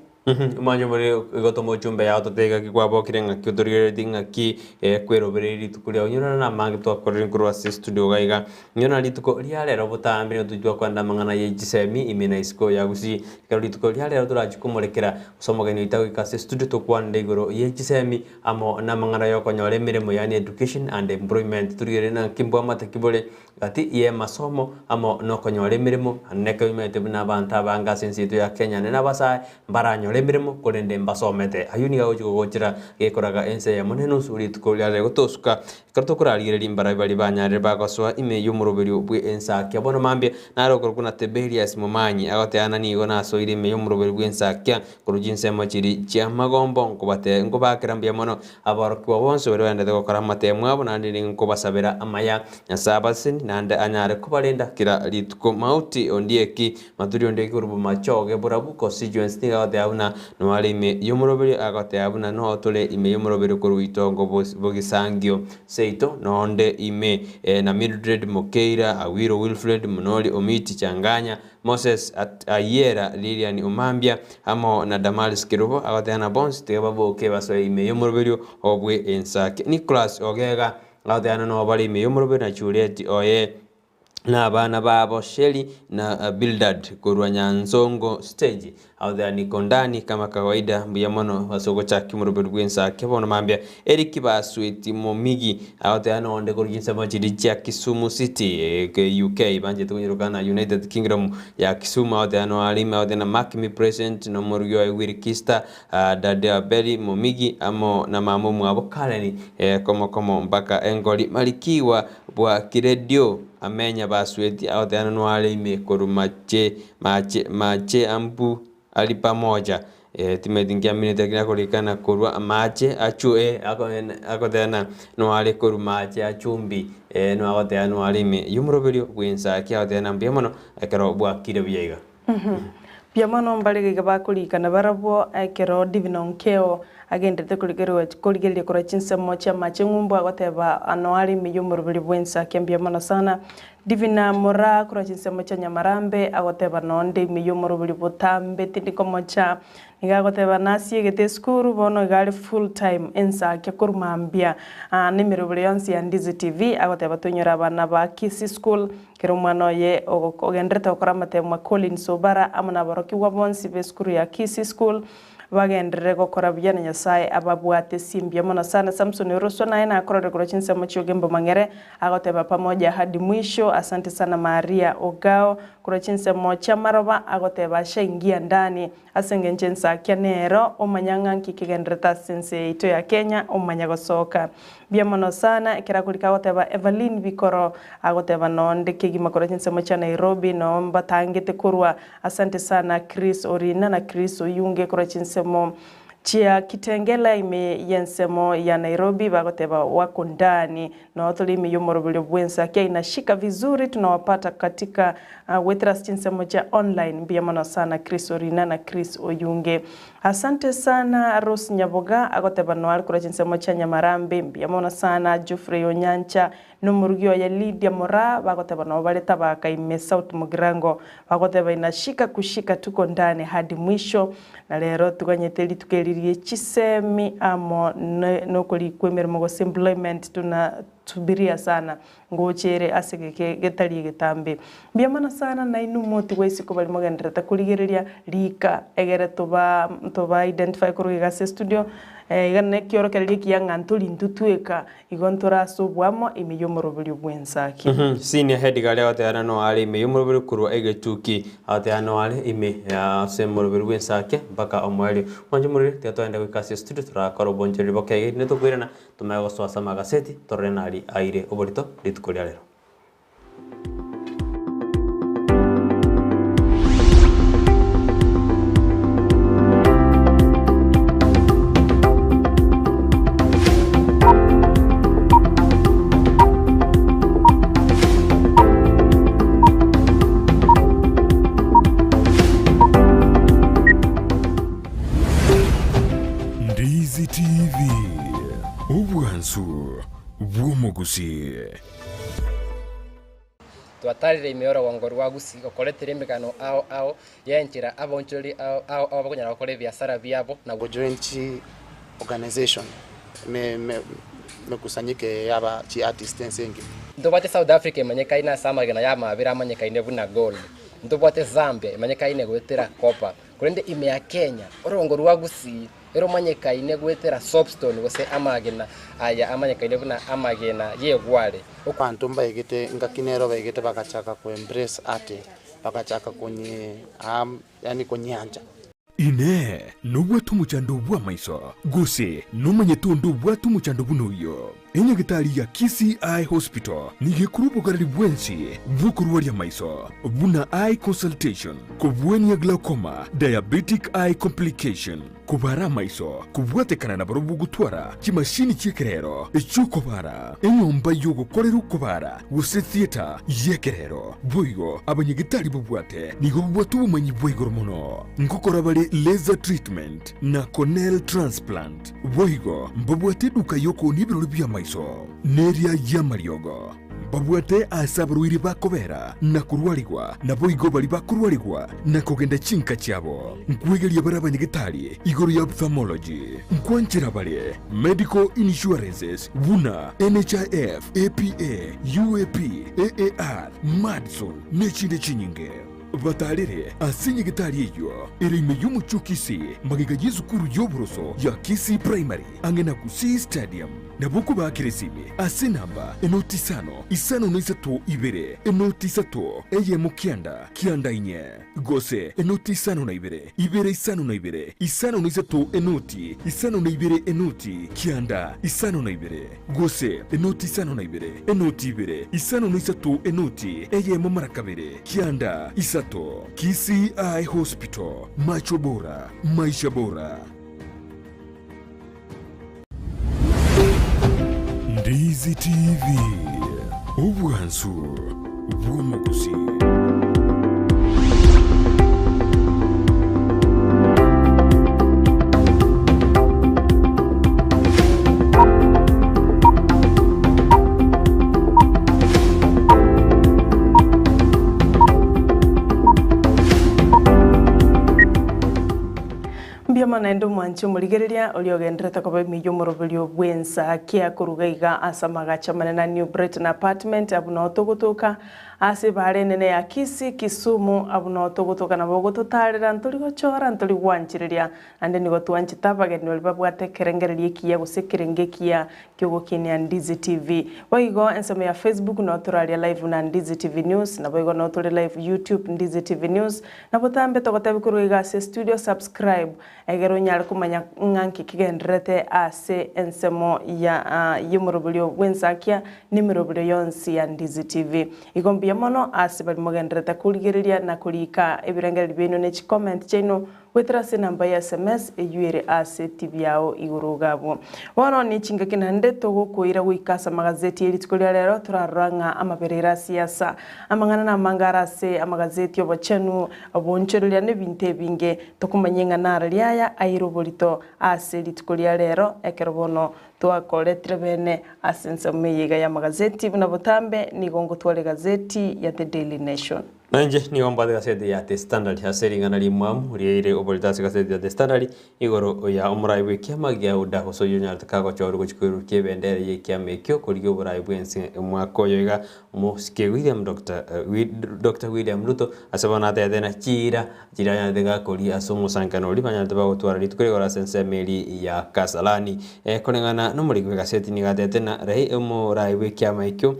Omanye more igo toma ochumbe yao totebe gaki kwabokire ng'aki otorigereretie ng'aki kwerobereria rituko riao. Inyorana na amange twakorire korwa ase estudio iga iga. Inyorana rituko ria rero botambe nigo tochia twakwanera amang'ana ye chisemi ime na isiko ya gusii. Ekero rituko ria rero torachie komorekera gose omogeni oito agoika ase estudio tokwanere igoro ye chisemi amo na amang'ana ya okonyora emeremo yaani education and employment. Torigererie naki mbwamate ki bore Gati y'emasomo amo nokonyora emeremo, naende ekero oimaete buna abanto abange ase ense yaito ya Kenya naende nabasae mbaranyore. emeremo korende mbasomete. Ayio nigo agochia gogochera gekoraga ense eyemo na enusu rituko riare gotosuka. Ekero tokorarigereria mbarabwo baria banyarire bagosoa ime y'omoroberio bw'ensakia. Bono mambia nare okorokwa na Tiberias Momanyi agoteana nigo nasoire ime y'omoroberio bw'ensakia korwa chinsemo chiria chi'amagombo nkobate nkobakera mbuya mono aborokigwa bonsi baria baendete gokora amatemo abo naende ninkobasabera amaya Nyasae abasesenie naende anyare kobarenda kera rituko. Mauti Ondieki Maturi Ondieki korwa Bomachoge Borabu Constituency nigo agoteba buna noare ime y'omoroberio agoteba buna noo tore ime y'omoroberio korwa itongo bogisangio seito noonde ime na Mildred Mokeira Awiro Wilfred Munori Omiti Changanya Moses Ayiera Lilian Omambia amo na Damaris Kerubo agoteba na bonsi tiga baboke basoe ime y'omoroberio obwe ensake Nicholas Ogega agoteba na noo bare ime y'omoroberio na Juliet oye na abana babo Sheli na Bildad korwa Nyansongo stage Aothea niko ndani kama kawaida mbuya mono ase ogochakia omoroberi bw'ensake bono mambia Eric Basweti Momigi agotea nonde korwa chinsemo chiria chia Kisumu City UK banchete konyeroka na United Kingdom ya Kisumu agotea no Alime agotea na Mark Me Present na omorugi oye Willy Kista Dade Abeli Momigi amo na mama omwabo Karen komo komo mpaka engori Marikiwa bwa kiredio amenya Basweti agotea noare ime korwa mache mache mache ambu ari pamoja eh, timeti nkiaminete lakini akorikana korwa amache achu eh, agoteba noare korwa mache achumbi eh, noagoteba noare ime y'omoroberio bw'ensaki agoteba na mbuya mono ekero bwakire buya iga. Mbuya mono mbare iga bakorikana barabwo ekero Divina Onkeo agenderete korigereria korwa chinsemo chi'amache ng'umbu agoteba noare ime y'omoroberio bw'ensaki mbuya mono sana. Divina Moraa korwa chinsemo chia Nyamarambe agoteba nonde ime y'omorobori botambe tindi komocha. Nigo agoteba nasiegete esukuru bono iga are full time ensakia korwa mambia na emerobori yonsi ya Ndizi TV agoteba toinyore abana ba Kisii School kera omwana oye ogenderete gokora amatemo Collins Obara amo na aborokigwa bonsi b'esukuru ya Kisii School Bagenderere gokora buya na Nyasae ababwate simbuya mono sana. Samson Oroswa naye nakorore korwa chinsemo chi'ogembo mang'ere, agoteba pamoja hadi mwisho. Asante sana Maria Ogao korwa chinsemo chi'amaroba, agoteba ashaingia ndani ase engencho ensakia nero omanya ng'a nki kegendererete ase ense yaito ya Kenya omanya gosoka. Mbuya mono sana ekero akorika agoteba Evaline Bikoro agoteba nonde kegima korwa chinsemo chia Nairobi noo mbatangete korwa Asante sana Chris Orina na Chris Oyunge korwa chinsemo chia Kitengela ime y'ensemo ya Nairobi bagoteba wako ndani noo tore ime y'omoroberio bw'ensa kia inashika vizuri tunawapata katika goetera ase chinsemo chia online mbuya mono sana Chris Orina na Chris Oyunge Asante sana Rose Nyaboga agoteba noo are korwa chinsemo chia Nyamarambe mbuya mono sana Geoffrey Onyancha Nomorugi oye Lydia Moraa bagoteba nabo bare tabaka ime South Mugirango bagoteba inashika kushika tuko ndani hadi mwisho na rero tuganyete rituko eri rie chisemi amo nokorikwa emeremo gose employment tuna subiria sana ngocha ere ase geke getari egetambe. Mbuya mono sana nainwe motigwe isiko baria mogendererete korigereria rika egere toba toba identify korwa iga ase estudio iga nekiorokererio ekiya ng'a ntori intwe tweka Igo ntore ase oboamo ime y'omoroberio bw'ensaki. Senior head gari agoteba no are ime y'omoroberio korwa egetuki agoteba no are ime ase omoroberio bw'ensake mpaka omoerio. Mwanche morire tiga togende goika ase estudio torakore obonchereri boke iga erinde tokoirana tomanye gosoa ase amagaseti torore nari aire oborito rituko ria rero. Ndizi TV, obwansu bw'omogusii. Twatarire ime y'orogongo rwa Gusii gokoretera emegano ao ao y'enchera abaonchoreri ao ao ao bakonyara gokora ebiasara biabo na. Gojoin chi organization me me mekusanyike yaba chi artist ense engima. Ntobwate South Africa emanyekaine ase amagena y'amabera amanyekaine buna gold. Ntobwate Zambia emanyekaine goetera copper. Korende ime ya Kenya, orogongo rwa Gusii Eromanyekaine goetera soapstone gose amagena aya amanyekaine buna amagena y'egware. Abanto mbaegete ngaki nero baegete bagachaka ko embrace art, bagachaka konye yaani konyeancha. Inee! Nobwate omochando bw'amaiso, gose nomanyete onde obwate omochando buna oyio? Enyagitari ya Kisii Eye Hospital nigo ekorwa obogareri bwensi bw'okorwaria amaiso, buna eye consultation, kobwania glaucoma, diabetic eye complication, kobara amaiso, kobwatekana nabarobwo gotwara chimashini chi'ekerero echi'okobara, enyomba y'ogokorera okobara gose theatre y'ekerero. Boigo abanyagitari babwate nigo babwate obomanyi bwa igoro mono ngokora bare laser treatment na corneal transplant. Boigo mbabwate eduka y'okoonia ebirori bi'amaiso, na eria y'amariogo. Mbabwate aase abarwaire bakobera na korwarigwa, naboigo baria bakorwarigwa na kogenda chinka chiabo. Nkwegeria bare abanyagetari igoro ya ophthalmology. Nkwanchera bare medical insurances buna NHIF, APA, UAP, AAR, Madison, nechinde chinyinge. Batarere ase nyagetari eyio ere ime y'omochie o Kisii, magega y'esukuru y'oboroso ya Kisii Primary, ang'e na Gusii Stadium. Nabo okobaakera esimi ase enamba enoti isano, isano na isato ibere, enoti isato, eyemo kianda, kianda inye, gose enoti isano na ibere, ibere isano na ibere, isano na isato enoti, isano na ibere enoti, kianda, isano na ibere. Gose enoti isano na ibere, enoti ibere, isano na isato enoti eyemo mara kabere, kianda isato. Kisii Eye Hospital, macho bora, maisha bora. Ndizi TV, obwansu bw'omogusii. Mbuya mono naende omwanche omorigereria oria ogenderete koba ime y'omoroberio bw'ensa kia koruga iga ase amagacho amanene a New Brighton Apartment abwo noo togotoka Ase ebaare enene ya Kisii, Kisumu, abwo noo togotoka nabo ogototaarera, ntori gochora, ntori gwanchereria, naende nigo twanchete abageni baria babwate ekerengererio ekiya gose ekerengo ekiya ki'ogokinia Ndizi TV. Boigo ensemo ya Facebook noo toraria live buna Ndizi TV News, naboigo noo tore live YouTube Ndizi TV News, na botambe togotebi korwa iga ase estudio subscribe Ekero onyare komanya ng'a nki kegendererete ase ensemo ya y'omoroberio bw'ensakia na emeroberio yonsi ya Ndizi TV. Igo mbuya mono ase baria mogendererete korigereria na korika ebirengererio biaino ne chicomment chiaino goetera ase enamba ya sms eyio ere ase TV yao igoro iga abwo. Bono ne chingaki naende togokoira goika ase amagazeti ye rituko ria rero torarora ng'a amaberero a siasa amang'ana namange are ase amagazeti obochenu obonchoreria na ebinto ebinge Tokomanya ing'a narari aya aire oborito ase rituko ria rero, ekero bono twakoretire bene ase ensemo eye iga y'amagazeti buna botambe nigo ngotwara egazeti ya The Daily Nation. Na inche nigo mbwate egaseti ya The Standard ase ring'ana rimwamu riaire oborito ase egaseti ya The Standard igoro ya omorai bw'ekiama gia UDA gose oyio onyarete kagochorwa gochia koirurukia ebendera y'ekiama ekio korigia oborai bw'ense omwaka oyo iga Omosike William Doctor Doctor William Ruto ase bono atebete ng'a chiira chiria banyarete gakoria ase omosankano oria banyarete bagotwara rituko rigoro ase ensemo eria ya Kasarani. Koreng'ana na omoriki bw'egaseti nigo atebete ng'a rai omorai bw'ekiama ekio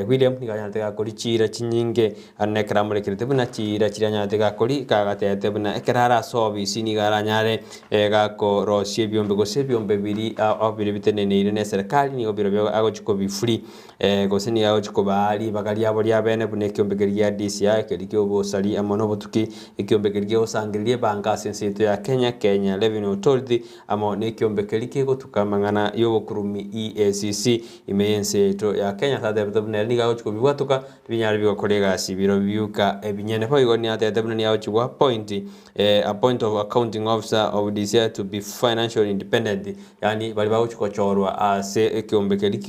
William nigo anyarete gakoria chiira chinyinge ande ekero amorekerete buna chiira chiria anyarete gakoria kagatebete buna ekero are ase obisi nigo aranyare gakorosia ebiombe gose ebiombe biria biria biteneneire na eserekari nigo birobio agochia kobifree. Gose nigo agochia kobaa ribaga riabo ri'abeene buna ekiombe keria gia DCI, keria ki'obosari amo nobotuki, ekiombe keria kegosangereria ebango ase ense yaito ya Kenya, Kenya Revenue Authority, amo nekiombe keria kegotuka amang'ana y'obokurumi, EACC, ime y'ense yaito ya Kenya. Ase atebete buna ere nigo agochia kobibwatoka, tibinyare bigokora egasi biro biuka ebinyene. Boigo nigo atebete buna nigo agochia goappoint appoint of accounting officer of DCI to be financially independent. Yaani baria bagochia gochorwa ase ekeombe keria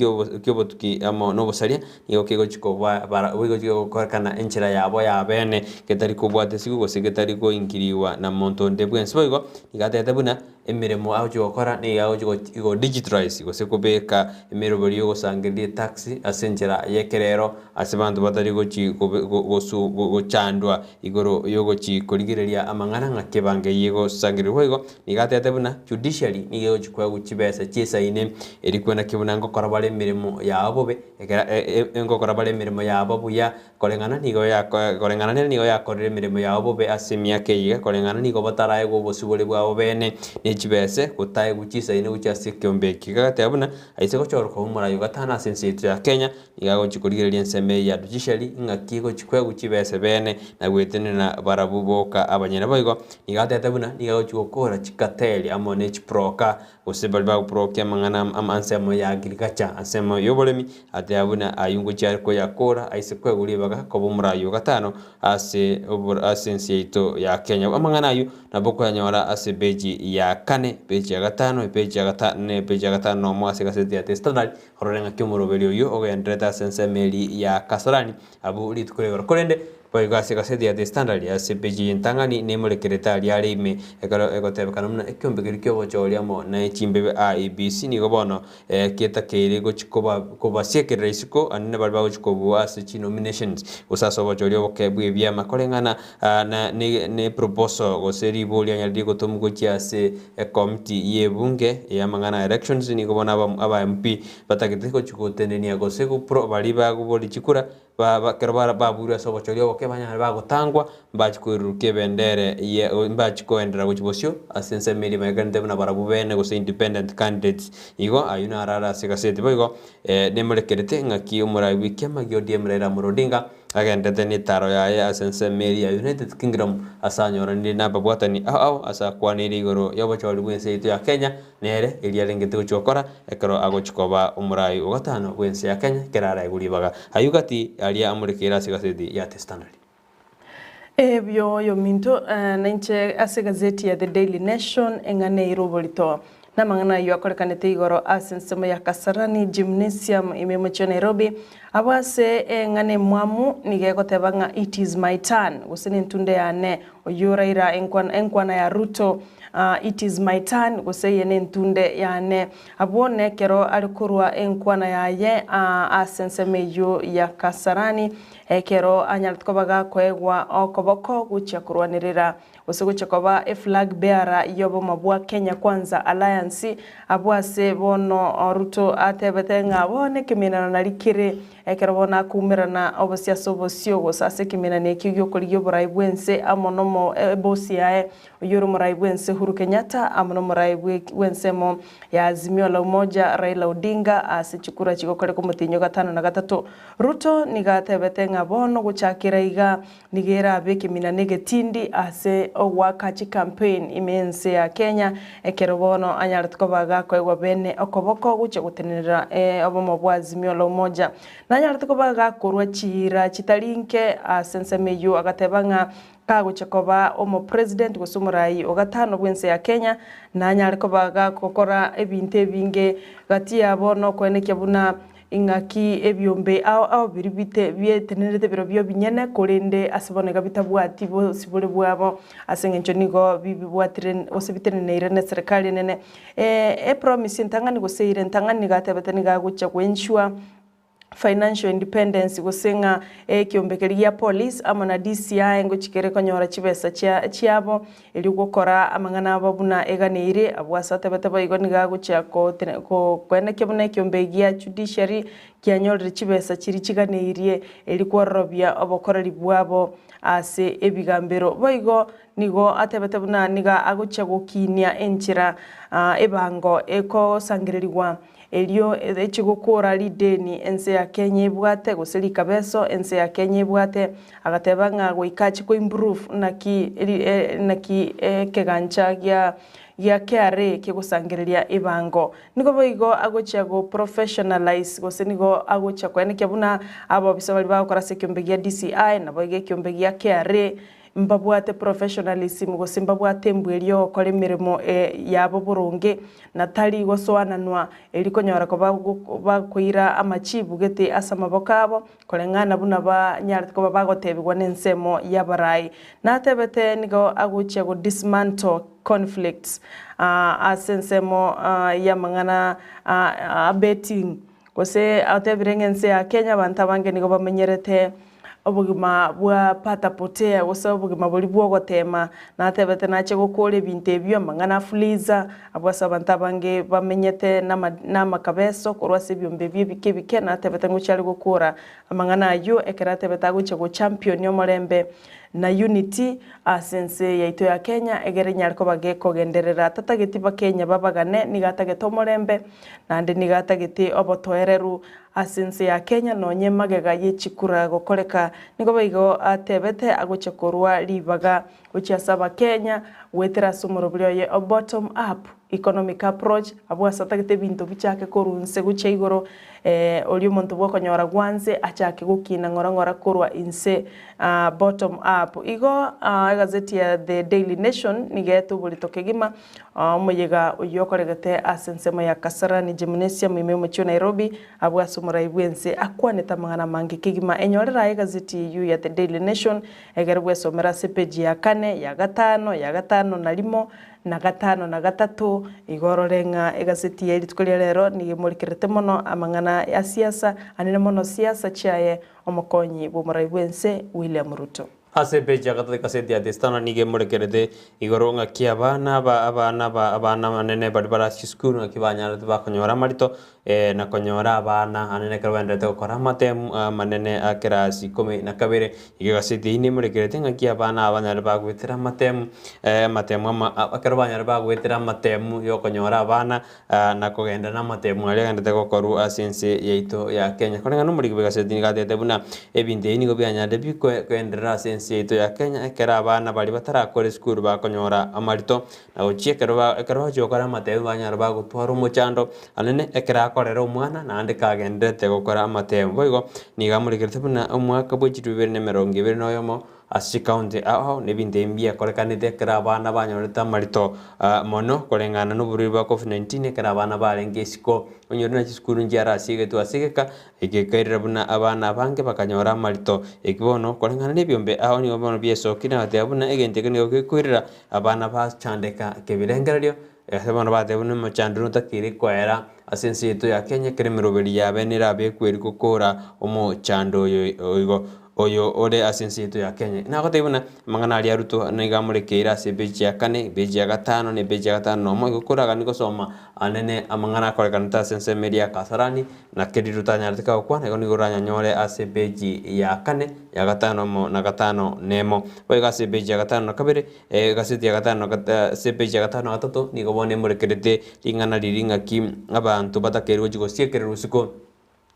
ki'obotuki amo nobosaria, nigo kegochia koba bara gochia gokorekana enchera yabo y'abeene, getari kobwata isiko gose getari goingiriwa na monto onde bwensi. Boigo, nigo atebete buna Emeremo agochia gokora nigo agochia go go digitalize gose kobeka emeroberi yogosangereria etax ase enchera y'ekerero ase abanto batari gochi gobe go gosu gochandwa igoro yogochi korigereria amang'ana ng'aki ebango eyio egosangererigwa igo, nigo atebete buna judiciary nigo egochi koegwa chibesa chi'esaine erio kwenaki buna ngokora bare emeremo yabo bobe ekero ngokora bare emeremo yabo buya Koreng'ana nigo yako koreng'ana nere nigo yakorire emeremo yao bobe ase emiaka eye iga, koreng'ana nigo bataraegwe obosibore bwabo bene ne chibese, gotaegwa chisaini gochia ase ekeombe eke. Agateba buna aise gochorwa koba omorai o gatano ase ense yaito ya Kenya, nigo agochia korigereria ensemo eye ya judiciary ng'aki egochia koegwa chibese bene na goetenena barabwo boka abanyene. Boigo nigo atebete buna nigo agochia gokora chikateli amo ne chibroker Gose baria bagoprokia amang'ana ama ansemo ya agriculture, ansemo y'oboremi, ateba buna ayio ngochia are koyakora aise koegwa ribaga koba omoraai o gatano ase obor ase ense yaito ya Kenya. Amang'ana ayio nabo okoyanyora ase epeji ya kane, epeji ya gatano, epeji ya gata na epeji ya gatano nomo ase egaseti ya The Standard, orore ng'aki omoroberi oyio ogendererete ase ensemo eria ya Kasarani abwo rituko rigoro. Korende Boigo ase egaseti ya The Standard ase epeji y'entang'ani nemorekerete aria are ime ekero egotebekana buna ekeombe keria ki'obochori amo ne chimbebe IEBC nigo bono getakeire gochi koba kobasiekerera isiko anene baria bagochi kobua ase chinominations gose ase obochori oboke bw'ebiama koreng'ana na ne ne proposal gose riboria onye rigotomwa gochia ase ekomiti y'ebunge y'amang'ana ya elections nigo bono aba aba MP batagete gochi gotenenia gose gopro baria bagoboria chikura Ba ekero bara babuirwe ase obochori oboke banyare bagotangwa, mbachie koirurukia ebendere ye mbachie koenderera gochia bosio ase ensemo eria baegenete buna barabwo bene gose independent candidates. Igo ayio naro are ase egaseti. Boigo nemorekerete ng'aki omorai bw'ekiama gia ODM Raila Amolo Odinga agenderete na etaro yaye ase ensemo eria ya United Kingdom ase anyoranire na ababwatani ao ao ase akwaneire igoro y'obochori bw'ense yaito ya Kenya Nere erio arengete gochia gokora ekero agochia koba omorai o gatano bw'ense ya Kenya ekero araegwe ribaga. Ayio gati aria amorekeire ase egaseti ya The Standard. Ebio oyominto nainche ase egazeti ya The Daily Nation eng'ana eire oborito. Namang'ana ayio akorekanete igoro ase ensemo ya Kasarani Gymnasium ime omochie o Nairobi. Abwo ase eng'ana emwamu nigo egoteba ng'a it is my turn gose nentunde yane Oyio Raila enkwana enkwana ya Ruto it is my turn gose eye nentunde yane. Abwo nekero are korwa enkwana yaye ase ensemo eyio ya Kasarani ekero anyarete koba gakoegwa okoboko gochia korwanerera gose gochia koba eflag bearer yobomo bwa Kenya Kwanza Alliance abwo ase bono Ruto atebete ng'a bono ekemenano nari kere Ekero bono akoumerana obosio ase obosio, gose ase ekemenano ekio gi'okorigia oborai bw'ense amo nomo ebosi yaye, oyio ore omorai bw'ense Uhuru Kenyatta amo nomorai bw'ensemo ya Azimio la Umoja Raila Odinga ase chikura chigokoreka omotienyi o gatano na gatato. Ruto nigo atebete ng'a bono gochakera iga Nigo erabe ekeminana egetindi ase ogoaka chicampaign ime y'ense ya Kenya, ekero bono anyarete koba gakoegwa bene okoboko gochia gotenenera obomo bwa Azimio la Umoja. Nanyarete koba gakorwa chiira chitari inke ase ensemo eyio agateba ng'a kagochia koba omopresident gose omorai o gatano bw'ense ya Kenya nanyare koba gagokora ebinto ebinge gati yabo nokoenekia buna Ing'aki ebiombe ao ao biria bite bietenerete birobio binyene, korende ase bono iga bitabwati bosibore bwabo, ase engencho nigo bibwatire gose biteneneire neserekari enene. Epromise entang'ani gose eira entang'ani nigo atebete nigo agochia goensure financial independence gose ng'a ekiombe keria gia police amo na DCI ngochia kere konyora chibesa chia chiabo Erio gokora amang'ana abo buna eganeire, abwo ase atebete boigo nigo agochia koenekia buna ekiombe gia judiciary kianyorire chibesa chiria chiganeirie erio kwororobia obokoreri bwabo ase ebigambero. Boigo nigo atebete buna nigo agochia gokinia enchera ebango ekosangererigwa Erio eche gokora rideni ense ya Kenya ebwate, gose rikabeso ense ya Kenya ebwate, agateba ng'a goika ache ko improve naki naki ekegancha gia gia KRA kegosangereria ebango. Nigo boigo agochia go professionalize gose nigo agochia koenekia buna abobisa baria bagokora ase ekiombe gia DCI naboigo ekiombe gia KRA. Mbabwate professionalism gose mbabwate embwa eria yogokora emeremo yabo boronge na tari gosoananwa eri konyora koba bakoira amachibu gete ase amaboko abo koreng'ana buna banyarete koba bagotebigwa nensemo y'abarai. Natebete nigo agochia go dismantle conflicts ase ensemo y'amang'ana a betting Gose atebire ng'a ense ya Kenya abanto abange nigo bamenyerete obogima bwa pata potea gose obogima boria bw'ogoteema, natebete nache gokora ebinto ebio amang'ana a fuliza, abwo ase abanto abange bamenyete nama namakabeso korwa ase ebiombe ebio ebike ebike, natebete ngochia are gokora amang'ana ayio ekero atebete agochia gochampionia omorembe na unity ase ense yaito ya Kenya egere enyare koba gekogenderera. Tatageti bakenya babagane, nigo atagete omorembe. Naende nigo atagete obotoereru ase ense ya Kenya nonye magega ye chikura gokoreka. Nigo boigo atebete agochia korwa ribaga gochia ase abakenya goetera ase omorobori oye o bottom up economic approach abwo ase atagete ebinto bichake korwa inse gochia igoro oria omonto bwokonyora gwanse achake gokina ng'ora ng'ora korwa inse bottom up. Igo egazeti ya The Daily Nation nigo eete oborito kegima Omoyega oyio okoregete ase ensemo ya Kasarani Gymnasium ime y'omochie o Nairobi, abwo ase omorai bw'ense akwanete amang'ana amange kegima. Enyorere aye egazeti eyio ya The Daily Nation egere bwesomere ase epeji ya kane, ya gatano, ya gatano na rimo, na gatano na gatato. Igo orore ng'a egazeti ye rituko ria rero nigo emorekerete mono amang'ana ya siasa, anene mono siasa chiaye omokonyi bw'omorai bw'ense William Ruto. Ase epeji ya gatato ekaseti ya The Standard nigo emorekerete igoro ng'aki abana aba abana aba abana abanene baria bare ase chisukuru ng'aki banyarete bakonyora amarito na konyora abana anene ekero baendererete gokora amatemu amanene a kerasi ikomi na kabere. Igo egaseti eyio nemorekerete ng'aki abana aba banyare bagoetera amatemu amatemu ama ekero banyare bagoetera amatemu ya okonyora abana na kogenda namatemu aria agenderete gokorwa ase ense yaito ya Kenya. Koreng'ana nomoriki bw'egaseti nigo atebete buna ebinto ebi nigo bianyarete pi koenderera ase ense yaito ya Kenya ekero abana baria batarakora esukuru bakonyora amarito na gochia ekero ba ekero bachia gokora amatemu banyara bagotwara omochando anene ekero akorera omwana naende kagendererete gokora amatemu. Boigo nigo amorekerete buna omwaka bwe chilifu ibere na emerongo ebere na oyomo Ase chikaunti ao ao nebinto ebi mbiakorekanete ekero abana banyorete amarito mono koreng'ana noborwaire bwa Covid-19 ekero abana barenge isiko. Onyore na chisukuru nchiarasiegetwe ase egeka, eke gekairera buna abana abange bakanyora amarito. Eki bono koreng'ana nebiombe ao nigo bono biesokire na goteba buna egento eke nigo gekoirera abana bachandeka kebirengererio, ase bono bateba buna omochando notakeire koera ase ense yaito ya Kenya ekero emeroberi yabe nerabe ekweri gokora omochando oyo igo. Oyo ore ase ense yaito ya Kenya. Nagotebia buna amang'ana aria Ruto nigo amorekeire ase epeji ya kane, epeji ya gatano, na epeji ya gatano nomo, igo koraganie gosoma anene amang'ana akorekanete ase ensemo eria ya Kasarani, na keri Ruto anyarete kagokwana igo nigo oranyanyore ase epeji ya kane, ya gatano amo na gatano nemo. Boigo ase epeji ya gatano na kabere, egaseti ya gatano na gata ase epeji ya gatano na gatato, nigo bono emorekerete ring'ana riria ng'aki abanto batakeire gochia gosiekererwa isiko.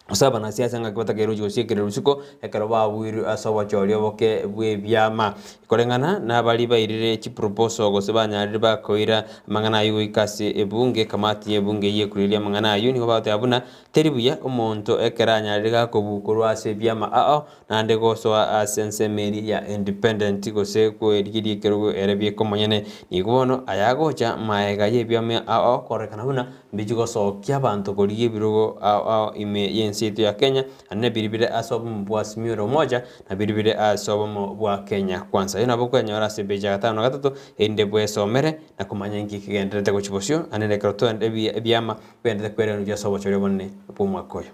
Gose abanasiasa ng'aki batakeire gochia gosiekerera isiko ekero babuirwe ase obochori oboke bw'ebiama. Koreng'ana nabaria bairire chiproposal gose banyarire bakoira amang'ana ayio goika ase ebunge, ekamati y'ebunge eyio ekorigereria amang'ana ayio nigo bagoteba buna teri buya omonto ekero anyarire gakobua korwa ase ebiama ao naende gosoa ase ensemo eria ya independent gose kwerigeria ekerogo ere bieka omonyene. Nigo bono ayagocha maega y'ebiama ao kororekana buna Mbichi gosokia abanto korigia ebirogo ao ao ime y'ense yaito ya Kenya, naende biria bire ase obomo bwa Azimio la Umoja, na biria bire ase obomo bwa Kenya Kwanza. Ayio nabo okwenyora ase epeji ya gatano na gatato, erinde bwesomere na komanya inki kegendererete gochia bosio, naende ekero toende ebiama bigendererete kwerenwa ase obochori obonene bw'omwaka oyo.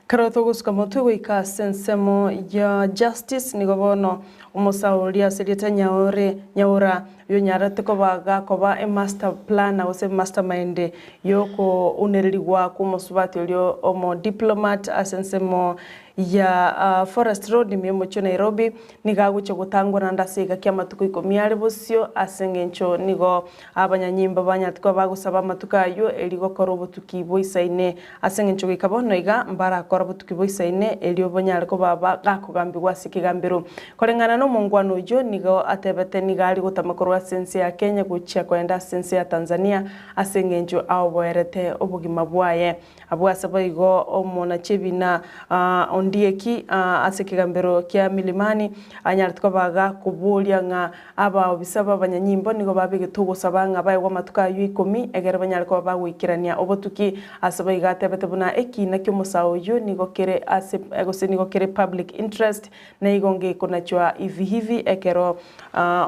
Ekero togosuka motwe goika ase ensemo ya Justice, nigo bono omosaori ase erieta Nyaore, Nyaura, oyonyarete koba gakoba emaster planner gose mastermind y'okounererigwa kw'omosubati oria omodiplomat ase ensemo ya Forest Road ime y'omochie o Nairobi, nigo agochia gotangwa naende ase egeka ki'amatuko ikomi are bosio ase engencho nigo abanyanyimbo banyarete koba bagosaba amatuko ayio erio gokora obotuki boisaine. Ase engencho goika bono iga mbarakora obotuki boisaine erio banyare koba bagakogambigwa ase ekegambero. Koreng'ana nomongwana oyio nigo atebete nigo are gotama korwa ase ense ya Kenya gochia kogenda ase ense ya Tanzania ase engencho aoboerete obogima bwaye. Abwo ase boigo omonachebina Ondieki ase ekegambero kia Milimani anyarete koba gakoboria ng'a abaobisa b'abanyanyimbo nigo babegete ogosaba ng'a baegwe amatuko ayio ikomi egere banyare koba bagoikerania obotuki. Ase boigo atebete buna ekiina ki'omosae oyio nigo kere ase gose nigo kere public interest na igo ngekonachwa hivi hivi ekero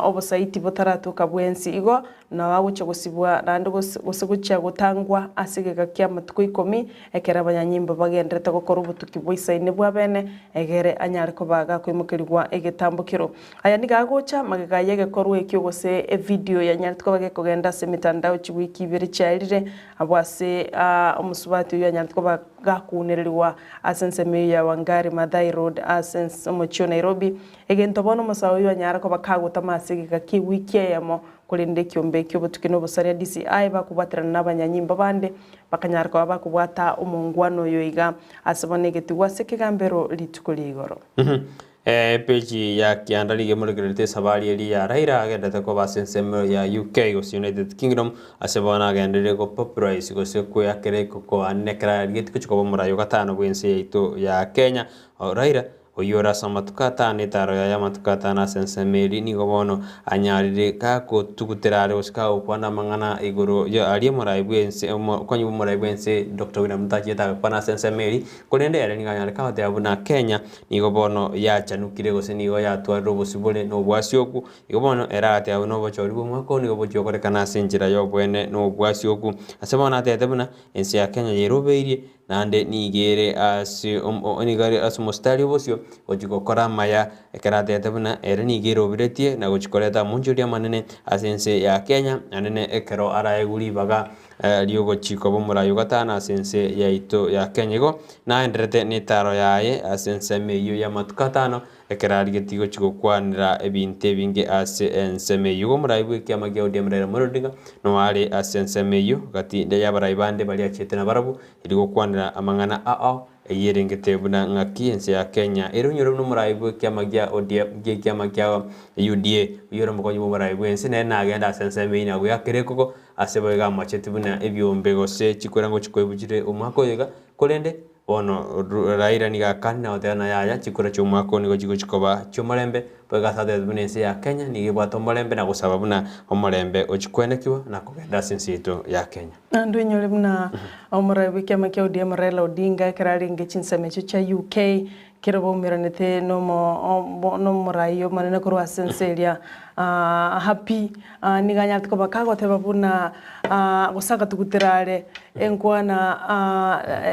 obosaiti botaratoka bwensi igo nao agochia gosibwa naende gose gochia gotangwa ase egeka ki'amatuko ikomi Ekero abanyanyimbo bagenderete gokora obotuki bwaisaine bw'abene, egere anyare koba gakoimokerigwa egetambokero. Aya nigo agocha magega y'egekorwa ekio gose evidio yanyarete koba gekogenda ase emetandao chiwiki ibere chiaerire, abwo ase omosubati oyio anyarete koba gakunererigwa ase ensemo eyio ya Wangari Maathai Road ase omochie o Nairobi. Egento bono omosae oyio anyare koba kagotama ase egeka ki'ewiki eyemo Korende ekiombe ki'obotuki na obosaria, DCI, bakobwaterana nabanyanyimbo bande, bakanyara koba bakobwata omongwana oyo iga ase bono egetigwa ase ekegambero rituko ria igoro. Epeji ya kianda nigo emorekererete esabari eria ya Raila agenderete koba ase ensemo ya UK gose United Kingdom ase bono agenderire go popularize gose kweakera ekokoanera ekero arigetie gochia koba omorai o gatano bw'ense yaito ya Kenya. Raila Oyio ore ase amatuko atano etaaro yaye amatuko atano ase ensemo eria, nigo bono anyarire gagotugutera are gose kagokwana amang'ana igoro ya aria omorai bw'ense omokonyi bw'omorai bw'ense Doctor William Ruto achiete agakwana ase ensemo eria, korende ere nigo anyare kagoteba buna Kenya nigo bono yachanukire gose nigo yatwarire obosibore na obwasioku, igo bono ere agateba buna obochori bw'omwaka oo nigo bochia gokorekana ase enchera y'obwene na obwasioku. Ase bono atebete buna ense ya Kenya yerobeirie Naende nigo ere ase nigo ere ase omositari obosio gochia gokora amaya, ekero atebete buna ere nigo eroberetie na gochia koreta amonchoria amanene ase ense ya Kenya, naende ne ekero araegwe ribaga riogochia koba omorai o gatano ase ense yaito ya Kenya. Igo naendererete na etaro yaye ase ensemo eyio y'amatuko atano, Ekero arigetie gochia gokwanera ebinto ebinge ase ensemo eyio, igo omorai bw'ekiama kia ODM Raila Amolo Odinga noo are ase ensemo eyio, gati y'abarai bande baria achiete nabarabwo, erio gokwanera amang'ana ao eyio erengete buna ng'aki ense ya Kenya ere onyore buna omorai bw'ekiama gia ODM gi'ekiama kia UDA oyio ore omokonyi bw'oborai bw'ense nere nagende ase ensemo eyio nagoeakera ekoko ase boigo amacheti buna ebiombe gose chikwera ngochia koibwa chire omwaka oyo iga korende Bono Raila nigo akanire na goteba ng'a yaya, chikura chi'omwaka oo nigo chigochia koba chi'omorembe, boigo ase atebete buna ense ya Kenya nigo ebwate omorembe na gosaba buna omorembe ochie kwenekigwa na kogenda ase ense yaito ya Kenya. Naende oinyore buna omorai bw'ekiama kia ODM Raila Odinga ekero arenge chinsemo echio chia UK kero baumeranete nomorai omonene korwa ase ense eria Happy nigo anyarete koba kagoteba buna gose agatugutera are enkwana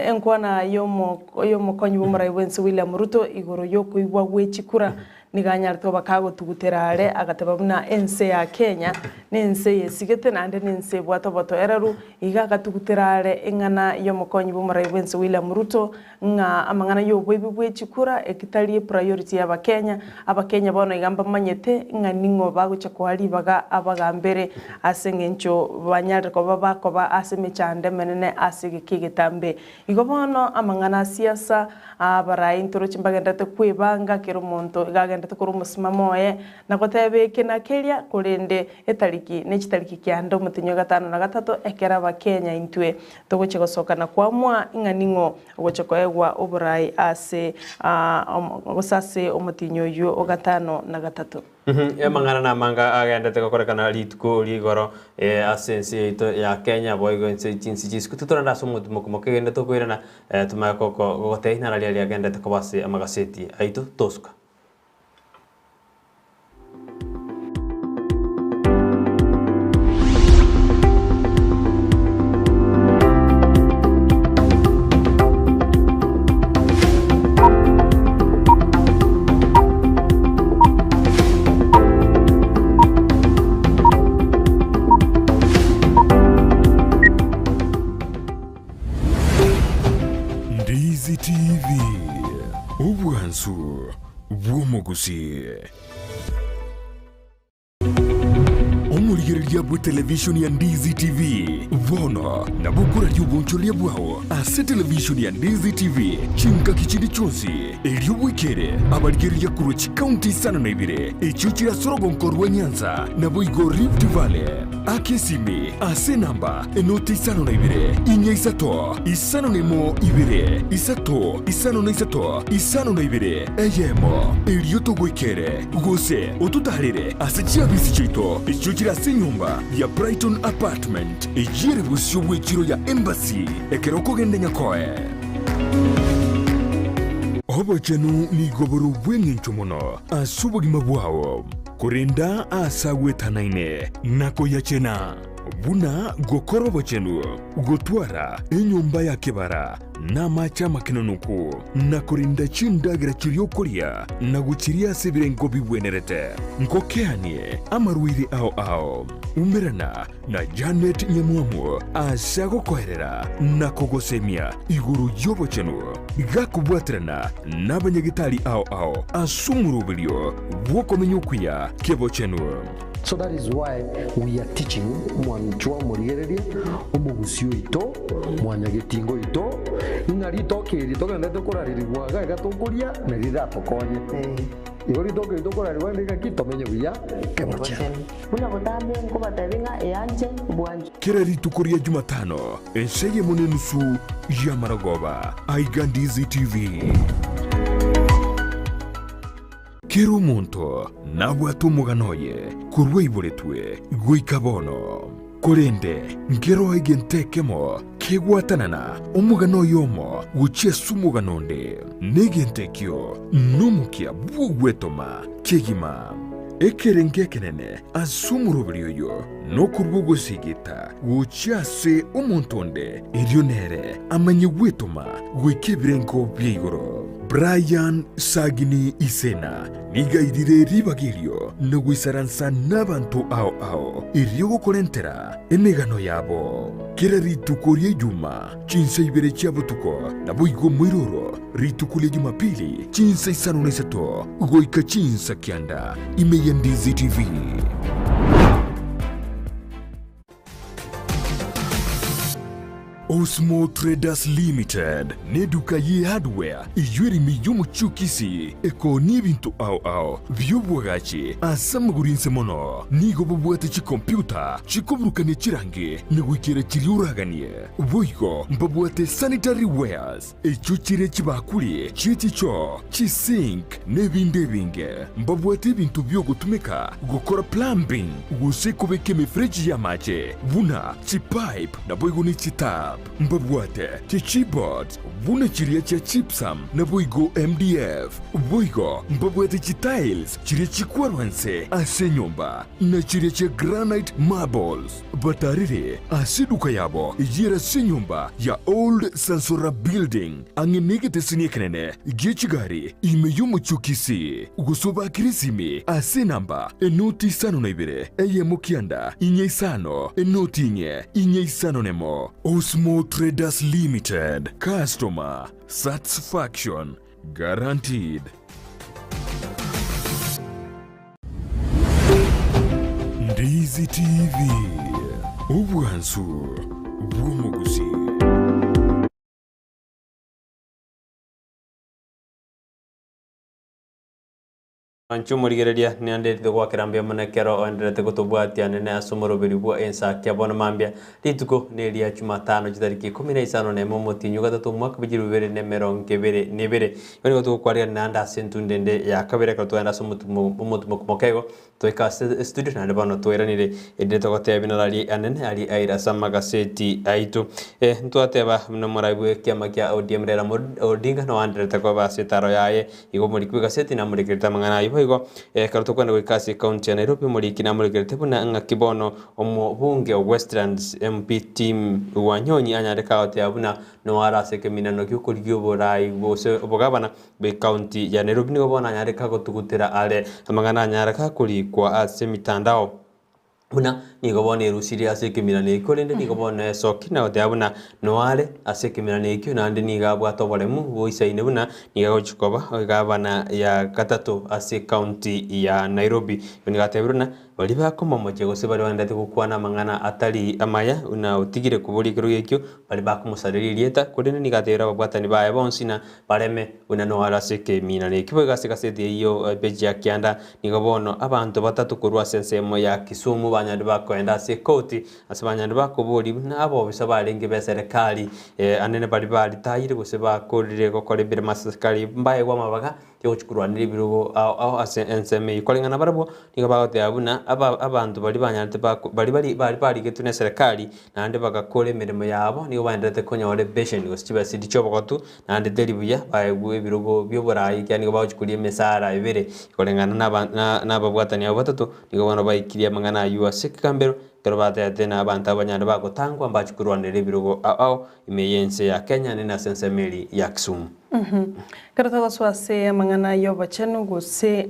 enkwana yomokonyi bw'omorai bw'ense William Ruto igoro y'okoibwa gwe chikura Nigo anyarete koba kagotugutera are, agateba buna ense ya Kenya nense eyesigete naende nense ebwate obotoereru. Iga agatugutera are eng'ana y'omokonyi bw'omorai bw'ense William Ruto ng'a amang'ana y'oboibi bwe chikura eki tari epriority y'Abakenya. Abakenya bono iga mbamanyete ng'a ning'o bagochia koa ribaga abagambere ase eng'encho banyarire koba bakoba ase emechando emenene ase egeka egetambe. Igo bono amang'ana a siasa abarai ntoroche mbagenderete kwebanga, kera omonto iga agenderete korwa omosimamo oye, na goteba eke na keria, korende etariki ne chitariki kianda omotenyi o gatano na gatato, ekero Abakenya intwe togochia gosoka na koamua ng'a ning'o ogochia koegwa oborai ase gose ase omotinyi oyio o gatano na gatato. Amang'ana namange agenderete gokorekana rituko ri'igoro ase ense yaito ya Kenya, boigo ense chinse chisiko totorende ase omotimoko moke kende tokoirana tomanye gogotebia inara riaria riagenderete koba ase amagaseti aito tosuka. Ndizi TV, obwansu bw'omogusii. Omorigereria bw'etelevishoni ya Ndizi TV, bono nabo okoraria obonchoreria bwao ase televishoni ya Ndizi TV chingaki chinde chionsi, erio bwekere abarigereria korwa chikaunti isano na ibere echio chire ase orogonko rwa Nyanza naboigo Rift Valley. Aka esimi ase enamba enoti 52 4 5 01 2 3 5 52 eyemo, erio togoikere gose ototaarere ase chiabisi chiaito echio chire ase enyomba ya Brighton Apartment, eyio ere bosio bw'echiro ya Embassy ekero okogenda Nyakoe. Obochenu nigo bore obw'engencho mono ase obogima bwao, korenda aase agwetanaine na koyachena, buna gokora obochenu, gotwara enyomba ya kebara, na amache amakenonoku, na korinda chindagera chiria okoria, na gochiria ase ebirengo bigwenerete. Ngokeanie amarwaire ao ao. Umerana na Janet Nyamwamu ase agokoerera na kogosemia igoro y'obochenu, gakobwaterana nabanyagetari ao ao ase omoroberio bw'okomenya okuya kebochenu. So that is why we are teaching omwanchwa omorigereria, omogusi oito, mwanyagetinga oito, ng'a ritoke eri togenderete korarerigwa iga iga tokoria na riratokonye. Igo ritoke eri tokorarerigwa rinde ng'aki tomenye buya kebochenu. Buna botambe nkobatebia ng'a eanche bwanchwe. Kera rituko ria Jumatano, ense eyemo nenusu y'amarogoba, aiga Ndizi TV. Kera omonto nabwate omogano oye korwa aiboretwe goika bono. Korende nkeroo egento ekemo kegwatanana omogano oyomo gochia ase omogano onde, na egento ekio nomokia bw'ogwetoma kegima. Ekerengo ekenene ase omoroberi oyo nokorua ogosigita gochia ase omonto onde, erio nere amanye gwetoma goika ebirengo bia igoro. Brian Sagini Isena nigo airire ribaga erio na goisaransa nabanto ao ao erio gokorentera emegano yabo. Kera rituko ria Ijuma chinsa ibere chia botuko naboigo moiroro rituko ria Jumapili chinsa 53 goika chinsa 9 ime ya Ndizi TV. Osmo Traders Limited neduka ye hardware eyio ere ime y'omochie o Kisii ekoonia ebinto ao ao bi'obwagachi ase amagoro inse mono. Nigo bobwate chikompiuta chikoburukania chirangi na goikera chiria oraganie. Boigo mbabwate sanitary wares echio chire chibakuri chie chichoo, chisink na ebinde ebinge. Mbabwate ebinto bi'ogotumeka gokora plumbing gose kobeka emefereji y'amache buna chipipe naboigo ne chitap. Mbabwate chichipboards buna chiria chia gypsum naboigo MDF. Boigo mbabwate chitiles chiria chikwarwa nse ase enyomba na chiria chia granite marbles. Batarire ase eduka yabo eyio ere ase enyomba ya Old Sansora Building ang'e negeteseni ekenene gie chigari ime y'omochie o Kisii, gose obakere esimi ase enamba enoti 52 1 9 5 0 4 4 5 1. Osmo Traders Limited, Customer Satisfaction Guaranteed. Ndizi TV, obwansu bw'omogusi. Anche omorigereria, nianderete goakera mbuya mono ekero oendererete gotobwatia nene ase omoroberi bwa ensakia bono mambia. Rituko neria Jumatano chitariki 15 omotienyi ogatato omwaka bwe chilifu bibere na emerongo ebere na ebere. Igo nigo togokwarigania naende ase entunda ende ya kabere ekero twagenda ase omotumo omotumo mokego twaika ase estudio naende bono twairanire erinde togotebia narari anene aria aire ase amagaseti aito. Eh ntwateba buna omorai bwe ekiama kia ODM Raila Odinga noanderete koba ase etaro yaye Igo omoriki bw'egaseti namorekerete amang'ana ayio. Boigo ekero tokwenda goika ase ekaunti ya Nairobi, omoriki namorekerete buna ng'aki bono omobunge o Westlands MP Tim Wanyonyi anyare kagoteba buna noare ase ekeminano gi'okorigia oborai gose obogabana bw'ekaunti ya Nairobi. Nigo bono anyare kagotugutera are amang'ana anyare gakorikwa ase emitandao. Buna nigo bono erusirie ase ekemirano ekio, korende nigo bono esokia na goteba buna noare ase ekemirano ekio, naende nigo abwate oboremu boisaine buna nigo agochia koba egavana ya gatato ase ecounty ya Nairobi. Igo nigo atebire buna. Baria bakomomochia gose baria bagendererete gokwana amang'ana atari amaya, buna otigire koboria ekerogo ekio, baria bakomosareria erieta, korende nigo atebirie ababwatani baye bonsi ng'a bareme buna noare ase ekeminana ekio. Boigo ase egaseti eyio epeji ya kianda, nigo bono abanto batato korwa ase ensemo ya Kisumu banyarire bakoenda ase ekoti, ase banyarire bakoboria buna abobisa barenge b'eserekari anene baria baritayire gose bakorire gokora emeremo ase eserekari mbaegwe amabaga Tigochia korwanera ebirogo ao ao ase ensemo eyio. Koreng'ana barabwo nigo bagoteba buna aba abanto baria banyarete bako baria bari bari barigetwe ne eserekari naende bagakora emeremo yabo nigo baendererete konyora ebesheni gose chibesa echi chi'obogotu naende teri buya baegwe ebirogo bia oborai ekiagera nigo bagochia koria emesara ebere. Koreng'ana na aba na na ababwatani abwo batato nigo bono baikirie amang'ana aywo ase ekegambero ekero batebete na abanto aba banyare bagotangwa mbachie korwanera ebirogo ao ao ime y'ense ya Kenya naende ase ensemo eria ya Kisumu. Ekero togosoa ase amang'ana y'obochenu gose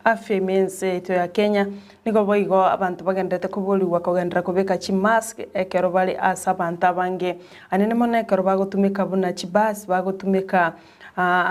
afya ime y'ense yaito ya Kenya, nigo boigo abanto bagendererete koborigwa kogenderera kobeka chimask ekero bare ase abanto abange. Anene mono ekero bagotumeka buna chibus, bagotumeka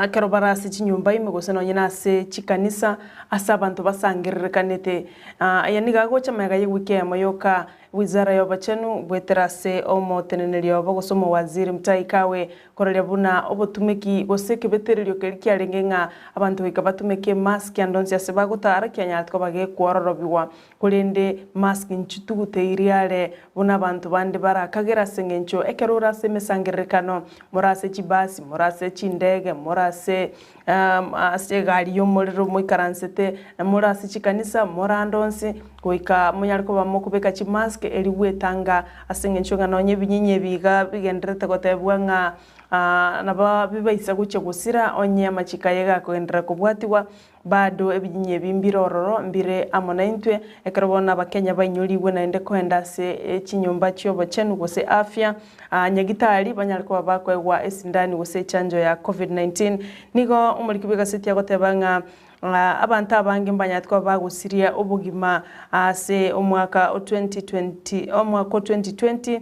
ekero bare ase chinyomba ime gose nonye na ase chikanisa ase abanto basangererekanete. Aya nigo agocha magega y'ewiki eyemo yoka Wizara y'obochenu bwetera ase omoteneneri obo gose omowaziri Mutahi Kagwe Kororia buna obotumeki gose ekebetererio keria kiarenge ng'a abanto goika batumeke emask ande onsi ase bagotara kianyarete koba gekwororobigwa. Korende mask nchituguteiri are buna abanto bande barakagere ase eng'encho ekero ore ase emesangererekano, more ase chibasi, more ase chindege, more ase ase egari y'omorero moikaransete, na more ase chikanisa, more ande onsi, goika monyare koba mokobeka chimask erio gwetanga ase eng'encho ng'a nonye ebinyinyi ebi iga bigendererete gotebwa ng'a nabo bibaisa gochia gosira onye amachiko aye gakogenderera kobwatigwa, bado ebinyinyi ebi mbire ororo mbire amo naintwe, ekero bono abakenya bainyorigwe naende koenda ase chinyomba chi'obochenu gose afya, nyagitari banyare koba bakoegwa esindani gose echanjo ya Covid-19. Nigo omoriki bw'egaseti agoteba ng'a abanto abange mbanyarete koba bagosiria obogima ase omwaka o 2020 omwaka o 2020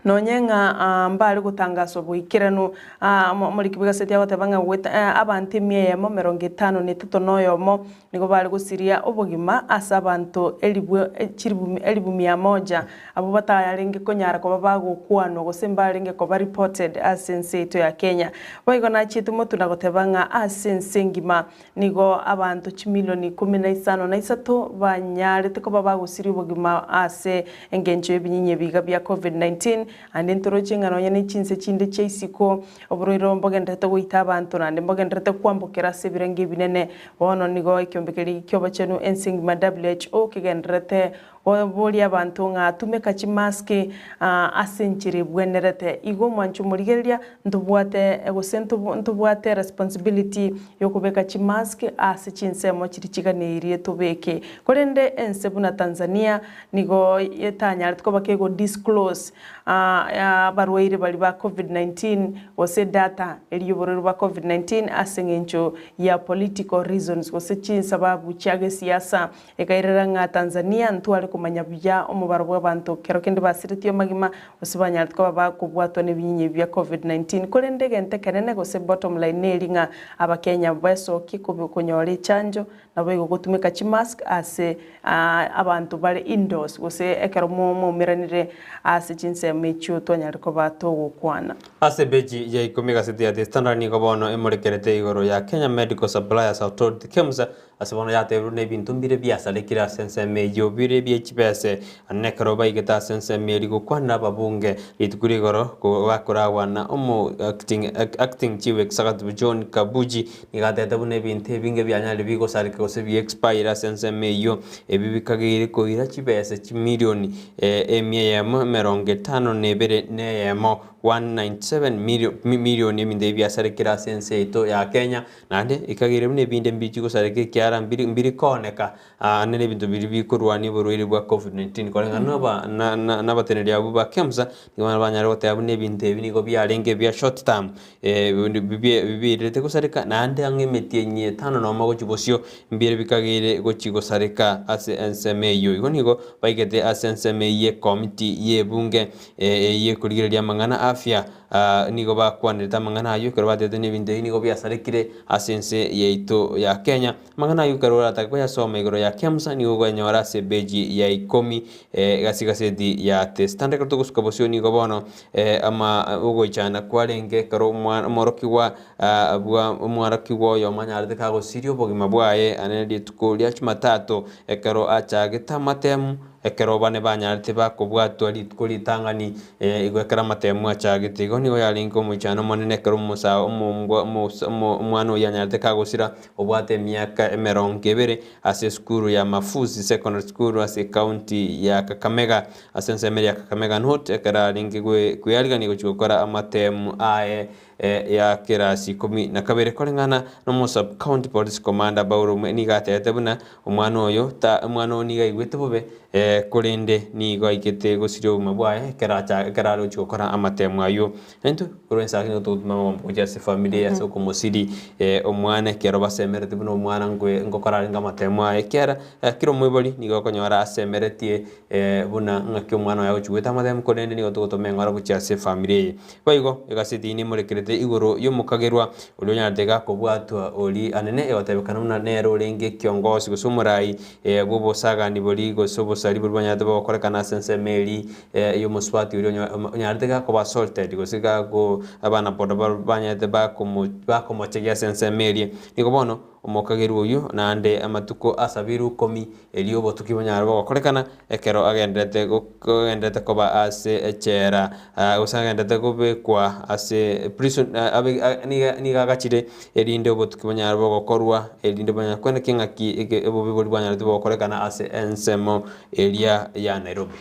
Nonye ng'a mbare gotangaswa boikeranu, omoriki bw'egaseti agoteba ng'a goeta abanto emia eyemo emerongo etano na etato na oyomo nigo bare gosiria obogima ase abanto elibu chilibu elibu mia moja, abwo batarenge konyara koba bagokwanwa gose mbarenge koba reported ase ense yaito ya Kenya. Boigo nachiete motwe na goteba ng'a ase ense engima Nigo abanto chimilioni ikomi na isano na isato banyarete koba bagosiria obogima ase engencho y'ebinyinya ebiga bia Covid-19, naende ntoroche ng'a nonya ne chinse chinde chia isiko oborwaire obo mbogendererete goita abanto naende mbogendererete kwambokera ase ebirengo ebinene. Bono nigo ekiombe keria ki'obochenu ense engima WHO kegendererete Goboria abanto ng'a tumeka chimaski ase enchera ebwenerete. Igo omwancho omorigereria ntobwate gose ntobwate responsibility yokobeka chimask ase chinsemo chiria chiganeirie tobeke. Korende ense buna Tanzania nigo etanyarete koba kego disclose abarwaire baria ba covid 19 gose data eria yoborwaire bwa covid 19 ase eng'encho ya political reasons gose chinsababu chia gesiasa. Ekairera ng'a Tanzania ntware komanya buya omobaro bw'abanto kero kende basiretie amagima gose banyarete koba bakobwatwa nebinyinyi bia Covid-19. Korende egento ekenene gose bottom line neri ng'a abakenya besokie konyora echanjo naboigo gotumeka chimask ase abanto bare indoors gose ekero mwaumeranire ase chinsemo echio twanyarire koba togokwana. Ase epeji ya ikomi egaseti ya The Standard nigo bono emorekerete igoro ya Kenya Medical Suppliers Authority, KEMSA, Ase bono yateebirwe nebinto mbire biasarekire ase ensemo eyio, bire bie chibese. Naende ekero baigete ase ensemo eria gokwanera ababunge rituko rigoro, bakoragwa na omo acting, acting chief executive John Kabuji, nigo atebete buna ebinto ebinge bianyarire bigosareka gose bi expire ase ensemo eyio, ebi bikageire koira chibese chimilioni emia eyemo emerongo etano na ebere na eyemo, 197 million, ebinto ebi biasarekire ase ense yaito ya Kenya. Naende ekageire buna ebinde mbichi gosareka ekiara mbiri mbiri kooneka aande nebinto biria bikorwania oborwaire bwa Covid-19. Koreng'ana naba na na nabateneneri abwo ba KEMSA, nigo bono banyare goteba buna ebinto ebi nigo biarenge ebia short term bibiirerete gosareka naende ang'e emetienyi etano nomo gochia bosio mbire bikageire gochia gosareka ase ensemo eyio. Igo nigo baigete ase ensemo eyio ekomiti y'ebunge eyio ekorigereria amang'ana. afya nigo bakwanerete amang'ana ayio ekero batebete na ebinto ebi nigo biasarekire ase ense yaito ya Kenya. Amang'ana ayio ekero oratake koyasoma igoro ya KEMSA nigo okoyanyora ase epeji ya ikomi ase egaseti ya The Standard. Ekero togosuka bosio nigo bono ama ogoichana kwarenge ekero omwana omworokigwa bwa omworokigwa oyomo anyarete kagosiria obogima bwaye ane rituko ria Jumatatu ekero achagete amatemu Ekero bane banyarete bakobwatwa rituko ritang'ani, igo ekero amatemu achagete, igo nigo yarenge omoichano omonene ekero omosa omombwa omosa omo omwana oyio anyarete kagosira obwate emiaka emerongo ebere ase esukuru ya Mafusi Secondary School ase ecounty ya Kakamega ase ensemo eria ya Kakamega North ekero arenge gwe kwearigania gochia gokora amatemu aye ya kerasi ikomi na kabere koreng'ana nomo sub county police commander Bauro nigo atebete buna omwana oyo ta omwana oyo nigo aigwete bobe korende nigo aikete gosiria obogima bwaye ekero acha ekero arochia gokora amatemo aywo. Intwe korwa ense ake nigo togotuma amagombo gochia ase efamiri ase okomosiri omwana ekero basemereti buna omwana nkwe nkokora arenge amatemo aye ekiagera kera omoibori nigo okonyora asemeretie buna ng'aki omwana oye agochia goeta amatemo korende nigo togotoma eng'ora gochia ase efamiri eye. Boigo egaseti eye nemorekerete igoro y'omokagerwa oria onyarete gakobwatwa oria anene egotebekana buna nere orenge ekiongosi gose omorai bw'obosagani boria gose obosari boria bwanyarete bogokorekana ase ensemo eria y'omosubati oria onyarete gakoba assaulted gose gako abanaboda banyarete bakomochegia ase ensemo eria. Nigo bono Omokagerwa oyio naende amatuko asabirwe ikomi, erio obotuki bonyare bogokorekana, ekero agendererete agendererete koba ase echela, gose agendererete kobekwa ase prison nigo nigo agachire, erinde obotuki bonyare bogokorwa, erinde banyare koenekia ng'aki eke obobe boria bwanyarete bogokorekana ase ensemo eria ya Nairobi.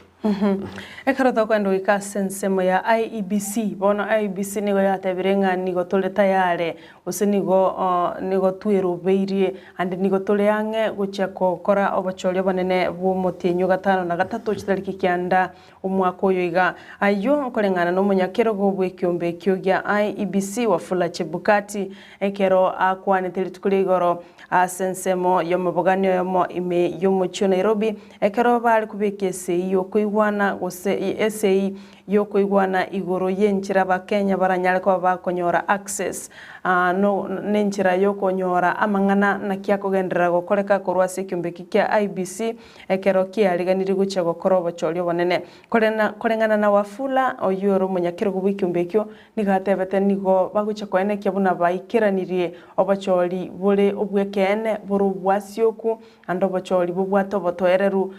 Ekero tokoenda goika ase ensemo ya IEBC, bono IEBC nigo yatebire ng'a nigo tore tayare gose nigo nigo twerobeirie ande nigo tore ang'e gochia gokora obochori obonene bw'omotienyi o gatano na gatato chitariki kianda omwaka oyo iga. Ayio nkoreng'ana na omonyakerogo bw'ekiombe ekio gia IEBC Wafula Chebukati ekero akwanete rituko ria igoro ase ensemo y'omobogani oyomo ime y'omochie o Nairobi Ekero bare kobeka esegi y'okoigwana gose esegi y'okoigwana igoro y'enchera Abakenya baranyare koba bakonyora access no nenchera y'okonyora amang'ana naki akogenderera gokoreka korwa ase ekiombe eki kia IEBC ekero kiariganirie gochia gokora obochori obonene. Korena koreng'ana na Wafula oyio ore omonyakerogo bw'ekiombe ekio nigo atebete nigo bagochia koenekia buna baikeranirie obochori bore obw'ekeene bore obwasioku Naende obochori bobwate obotoereru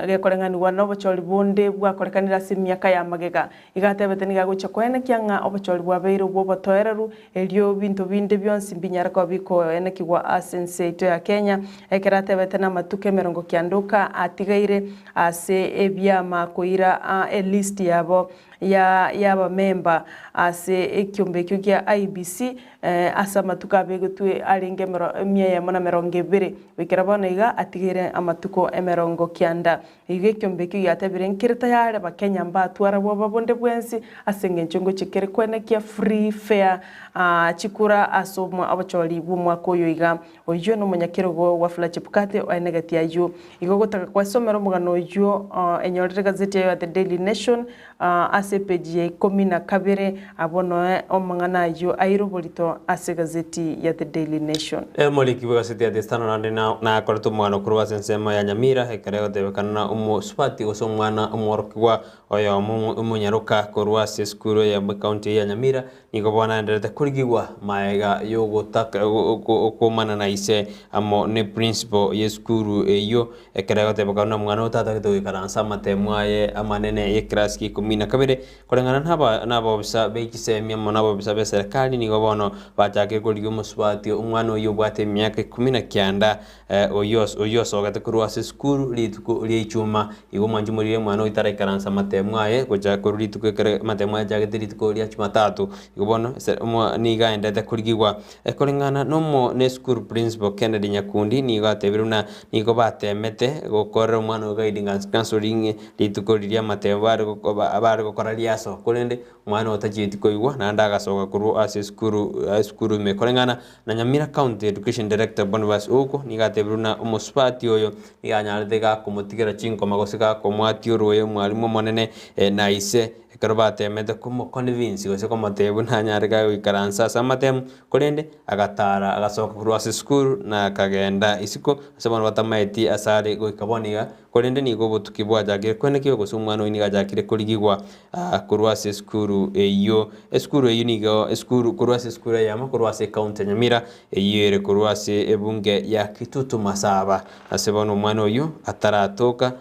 gekoreng'anigwa nobochori bonde bwakorekanire ase emiaka ya magega. Iga atebete nigo agochia koenekia ng'a obochori bwabeire obw'obotoereru, erio binto binde bionsi mbinyare koba bikoenekigwa ase ense yaito ya Kenya. Ekero atebete namatuko emerongo kianda oka atigaire ase ebiama koira elist yabo ya y'abamemba ase ekiombe ekio gia IEBC Ase amatuko abegetwe arenge emia eyemo na emerongo ebere, goikera bono iga atigaire amatuko emerongo kianda. Igo ekiombe ekio giatebire nkere tayare Bakenya mbatwara bwoba bonde bwensi ase engencho ngochia kere kwenekia free, fair chikura ase obochori bw'omwaka oyo iga. Oyio nomonyakerogo Wafula Chebukati oenegeti ayio. Igo gotaka kwesomera omogano oyio enyorere egazeti yayo ya The Daily Nation ase epeji ya ikomi na kabere abwo noe omang'ana ayio aire oborito ase egazeti ya The Daily Nation. Omoriki bw'egaseti ya The Standard naende nakorete omogano korwa ase ensemo ya Nyamira ekero egotebekana na omosubati gose omwana omworokigwa oyomo omonyaroka korwa ase esukuru eyemo ekaunti ya Nyamira Nigo bono aendererete korigigwa magega y'ogotaka okoomana na ise amo ne principal y'esukuru eyio, ekero egotebeka buna omwana oyo tatagete goikaransa amatemo aye amanene y'ekerasi kia ikomi na kabere. Koreng'ana naba nabobisa be chisemi amo nabobisa b'eserekari nigo bono bachakire korigia omosubati omwana oyio obwate emiaka ikomi na kianda oyio oyio osogete korwa ase esukuru rituko ria ichuma. Igo omwanchi morire omwana oyio taraikaransa amatemo aye gocha korwa rituko ekero amatemo aye achagete rituko ria jumatatu. Igo bono ase omo nigo aendete korigigwa. Koreng'ana nomo ne esukuru principal Kennedy Nyakundi nigo atebire buna nigo batemete gokorera omwana oyo guiding and counselling rituko riria amatemo bare bare gokora riaso korende omwana oyo tachieti koigwa naende agasoka korwa ase esukuru esukuru ime. Koreng'ana Na Nyamira County Education Director Boniface Ouko nigo atebire buna omosubati oyo nigo anyarete gakomotigera chinkoma gose gakomwatia oroe omwalimu omonene na ise. Ekero bateemete komoconvince gose komotebia buna anyare goikaransa ase amatemu, korende agatara agasoka korwa ase esukuru na akagenda isiko ase bono batamaeti ase are goika bono iga, korende nigo obotuki bwachakire kwenekigwa gose omwana oyio nigo achakire korigigwa korwa ase esukuru eyio. Esukuru eyio nigo esukuru korwa ase esukuru eyemo korwa ase ecounty ya Nyamira eyio ere korwa ase ebunge ya Kitutu Masaba. Ase bono omwana oyio ataratoka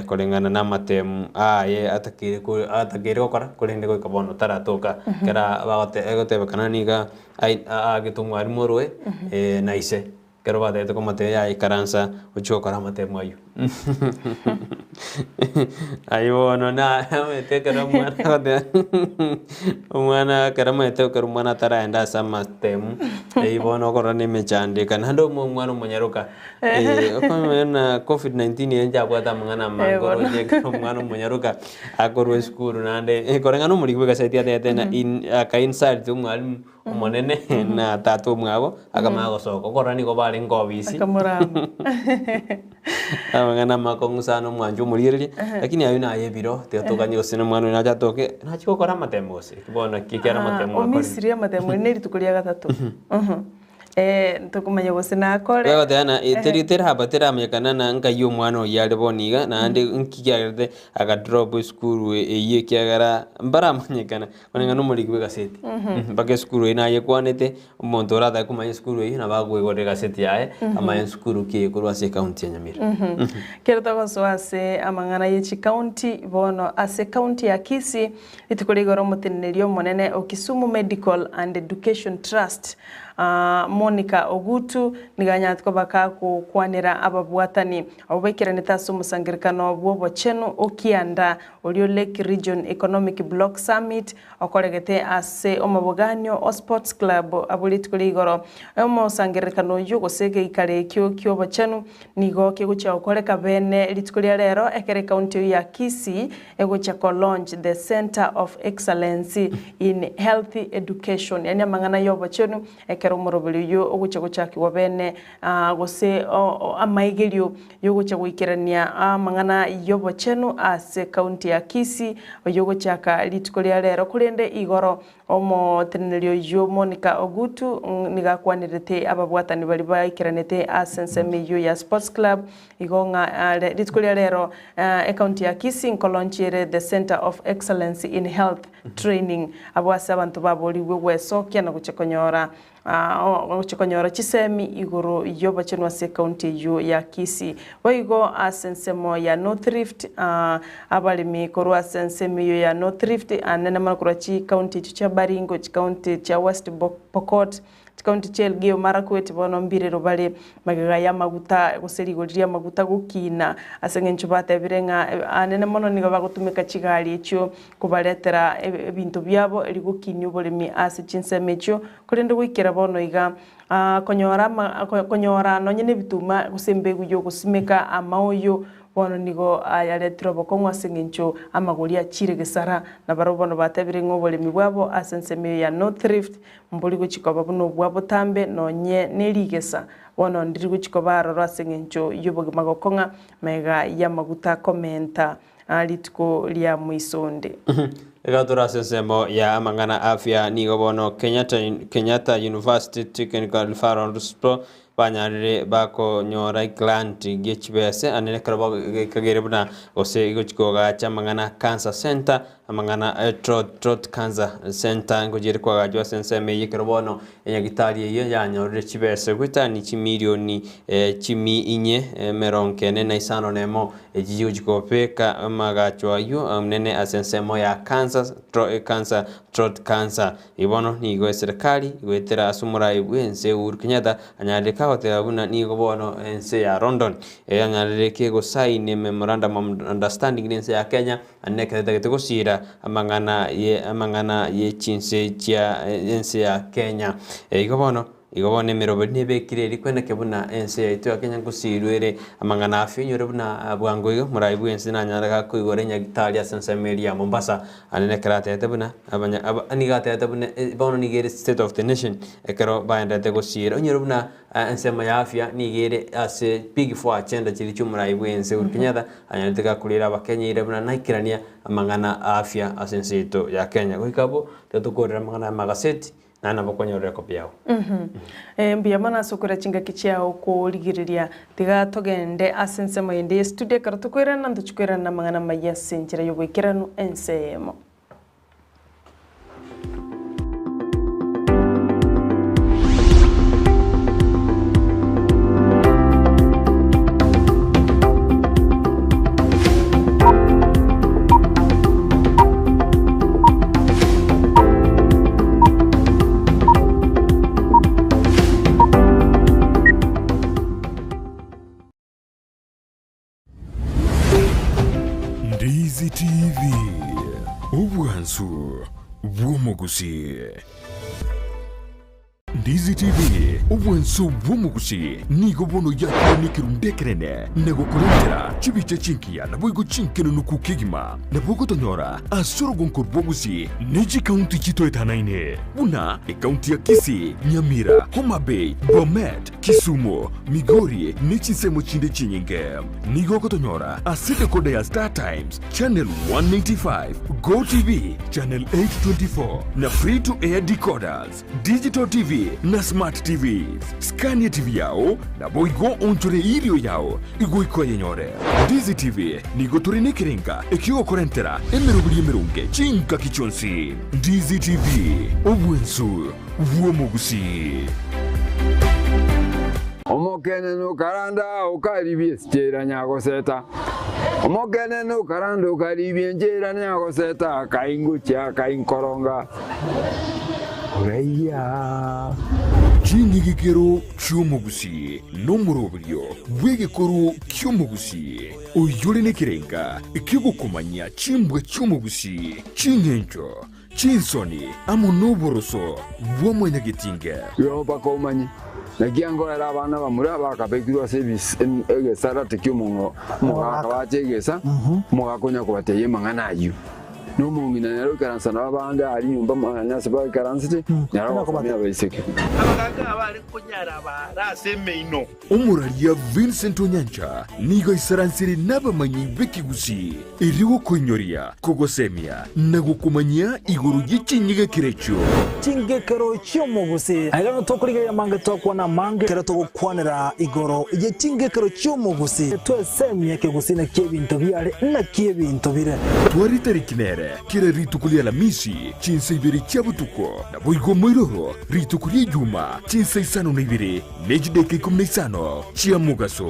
Koreng'ana namatemu aye atakeire ko atakeire gokora, korende goika bono taratoka. Ekero bagote egotebekana niga ai aagete omwalimu oroe na ise, ekero batagete komotebia yaya ikaransa ochie gokora amatemu aywo. Aywo bono na omanyete ekero omwana agoteba omwana ekero omanyete ekero omwana ataraenda ase amatemu, eywo bono okorora na emechando eka naende omwana omonyaroka. Okomanya na Covid-19 eye nchabwate amang'ana amange Eh, bono. oroche ekero omwana omonyaroka akorwa esukuru naende eh, koreng'ana omoriki bwa egaseti atebete ng'a in aka insult omwalimu omonene na tata omwabo akamanya gosoka okorora nigo barenge obisi Akamorama. amang'ana amakong'u sana omwancho omorigereria, lakini aywo naye ebiro tiga toganye gose na omwana oyo nache atoke nachi gokora amatemo gose bono ki ekero Ah, amatemo akorire. omisiri amatemo eri nerituko ria gatato. Mhm. Eh, ntokomanya gose nakore. Bagoteba ng'a eh, teri teraba teramanyekana na nkai omwana oyio are bono iga, naende nki kiagerete agadrop esukuru eyio ekiagera mbaramanyekana, koreng'ana na omoriki bwa egaseti. Mpaka esukuru eyio nayekwanete, omonto oratake komanya esukuru eyio nabo akoigorera egaseti yaye, amanye nsukuru ki ekorwa ase ecounty ya Nyamira. Kero togosoa ase amang'ana ye chikaunti, bono ase ekaunti ya Kisii, rituko ria igoro omoteneneri omonene o Kisumu Medical and Education Trust, Monica Ogutu nigo anyarete koba kagokwanera ababwatani abwo baikeranete ase omosangererekano bw'obochenu o kianda oria o Lake Region Economic Bloc Summit okoregete ase omoboganio o Sports Club abwo rituko ria igoro. Omosangererekano oyio gose egeikaro ekio ki'obochenu nigo kegochia gokoreka bene rituko ria rero ekero ecounty eyio ya Kisii egochia ko launch the Centre of Excellence in Health Education, yaani amang'ana y'obochenu ekero omoroberi oyio ogochia gochakigwa bene gose amaigerio yogochia goikerania amang'ana y'obochenu ase county ya Kisii oyio ogochaka rituko ria rero korende igoro Omoteneneri oyio Monica Ogutu nigo akwanerete ababwatani baria baikeranete ase ensemo eyio ya Sports Club igo ng'a rituko ria rero ecounty ya Kisii nkolonchi ere the Centre of Excellence in Health Training abwo ase abanto baborigwe gwesokia na gochia konyora Ogochia konyora chisemi igoro y'obochenu ase ekaunti eyio ya Kisii. Boigo ase ensemo ya North Rift, abaremi korwa ase ensemo eyio ya North Rift, anene mono korwa chikaunti echio chia Baringo, chikaunti chia West Pokot, chikaunti chia Elgeyo Marakwet bono mbirero bare magega y'amaguta gose rigori ri'amaguta gokina ase eng'encho batebire ng'a anene mono nigo bagotumeka chigari echio kobaretera ebinto biabo erio gokinia oboremi ase chinsemo echio, korende goikera bono iga konyora ama konyora nonye nebituma gose embegu y'ogosimeka amaoyo bono nigo ayaretire obokong'u ase eng'encho amagori achire gesara, na barabwo bono batebire ng'a oboremi bwabo ase ensemo eyo ya North Rift mbori gochia koba buna obwa botambe nonye nerigesa bono ndiri gochia koba aroro ase eng'encho y'obogima gokong'a magega y'amaguta komenta Rituko ria moisonde. Iga tore ase ensemo ya amang'ana afya nigo bono Kenyatta Kenyatta University Technical Referral Hospital banyarire bakonyora egrant gie chibese ande ekero gekagere buna gose egochi kogacha amang'ana cancer center amang'ana e throat throat cancer center ngochi ere koagachwa ase ensemo eyio ekero bono enyagitari eyio yanyorire chibese goetania chimilioni chimi inye emerongo ene na isano na emo. Echi chigochia kobeka amagacho ayio amanene ase ensemo ya cancer, cancer, throat cancer. Igo bono nigo eserekari goetera ase omorai bw'ense Uhuru Kenyatta anyarire kagoteba buna nigo bono ense ya London anyarire kegosign memorandum of understanding na ense ya Kenya naende ekero etagete gosira amang'ana ye amang'ana ye chinse chia ense ya Kenya. Igo bono. Igo bono emeroberi nebekire eria kweneke buna ense yaito ya Kenya ngosiirwe ere amang'ana afya onyore buna bwango iga omorai bw'ense nanyare gakoigora enyagitari ase ensemo eria ya Mombasa aande nekero atebete buna abanya aba nigo atebete buna bono nigo ere state of the nation ekero baenderete gosiira onyore buna ensemo ya afya nigo ere ase big four agenda chiria chia omorai bw'ense Uhuru Kenyatta anyarete gakorera abakenya ere buna naikerania amang'ana a afya ase ense yaito ya Kenya. Goika abwo tiga tokorere amang'ana ya amagaseti Naende nabo okonyorera ekopi yao. Mbuya mono ase okoira chingaki chiao korigereria. Tiga togende ase ensemo yende ye studio ekero tokoirana ntochie koirana namang'ana amayia ase enchera y'oboikeranu ense eyemo. Ndizi TV, obwansu bw'omogusii. Ndizi TV, obwansu bw'omogusii, nigo bono yakire nekerundu ekenene na gokorentera chibicha chingiya naboigo chinkenenuku kegima. Nabo ogotonyora ase orogonko rw'Ogusii ne chikaunti chitoetanaine buna ekaunti ya Kisii, Nyamira, Homa Bay, Bomet, Kisumu, Migori ne chinsemo chinde chinyinge. Nigo ogotonyora ase decoder ya Star Times, Channel 195, Go TV, Channel 824 na Free to Air decoders, Digital TV na Smart TVs. Scania TV yao naboigo onchore irio yao igoika oyenyore. Ndizi TV nigo tore nekerenga ekiogokorentera emeroberi emeronge chingaki chionsi. Ndizi TV, obwensu bw'omogusii. Omokenene okaranda okaribia esichera nyagoseta, Omokenene okaranda okaribia enchera nyagoseta, Akaingochia akainkoronga oraiya. Chinyigikero chi'omogusii nomoroberio bw'egekoro ki'omogusii, oyore nekerenga ki'ogokomanyia chimbwa chi'omogusii, ching'encho, Chinsoni amo noboroso bwa mwanyagetinge. Igo mpaka omanye, naki angoera abana bamura bakabekirwe ase egesarate ki'omogaka bache egesa, omogaka onya kobatebia amang'ana ayio. Na omong'ina nere oikaransa nabo abande aria nyomba manya ase baikaransete, nere ogokomia abaiseke. Abagaaka abare konyarabara ase emeino. Omoraria Vincent Onyancha nigo aisaransire nabamanyi b'ekegusii erio gokoinyoria, kogosemia na gokomanyia igoro ye chinyigekero echio. Chingekero chi'omogusii. Aiga nigo tokorigereria amange twakwana amange ekero togokwanera igoro ye chingekero chi'omogusii. Twesemie ekegusii naki ebinto biare naki ebinto bire. Tware tariki nere kera rituko ri'Alamisi chinsa ibere chia botuko, naboigo moiroro rituko ri'Ejuma chinsa isano na ibere Ne chidakika ikomi na isano chia mogaso.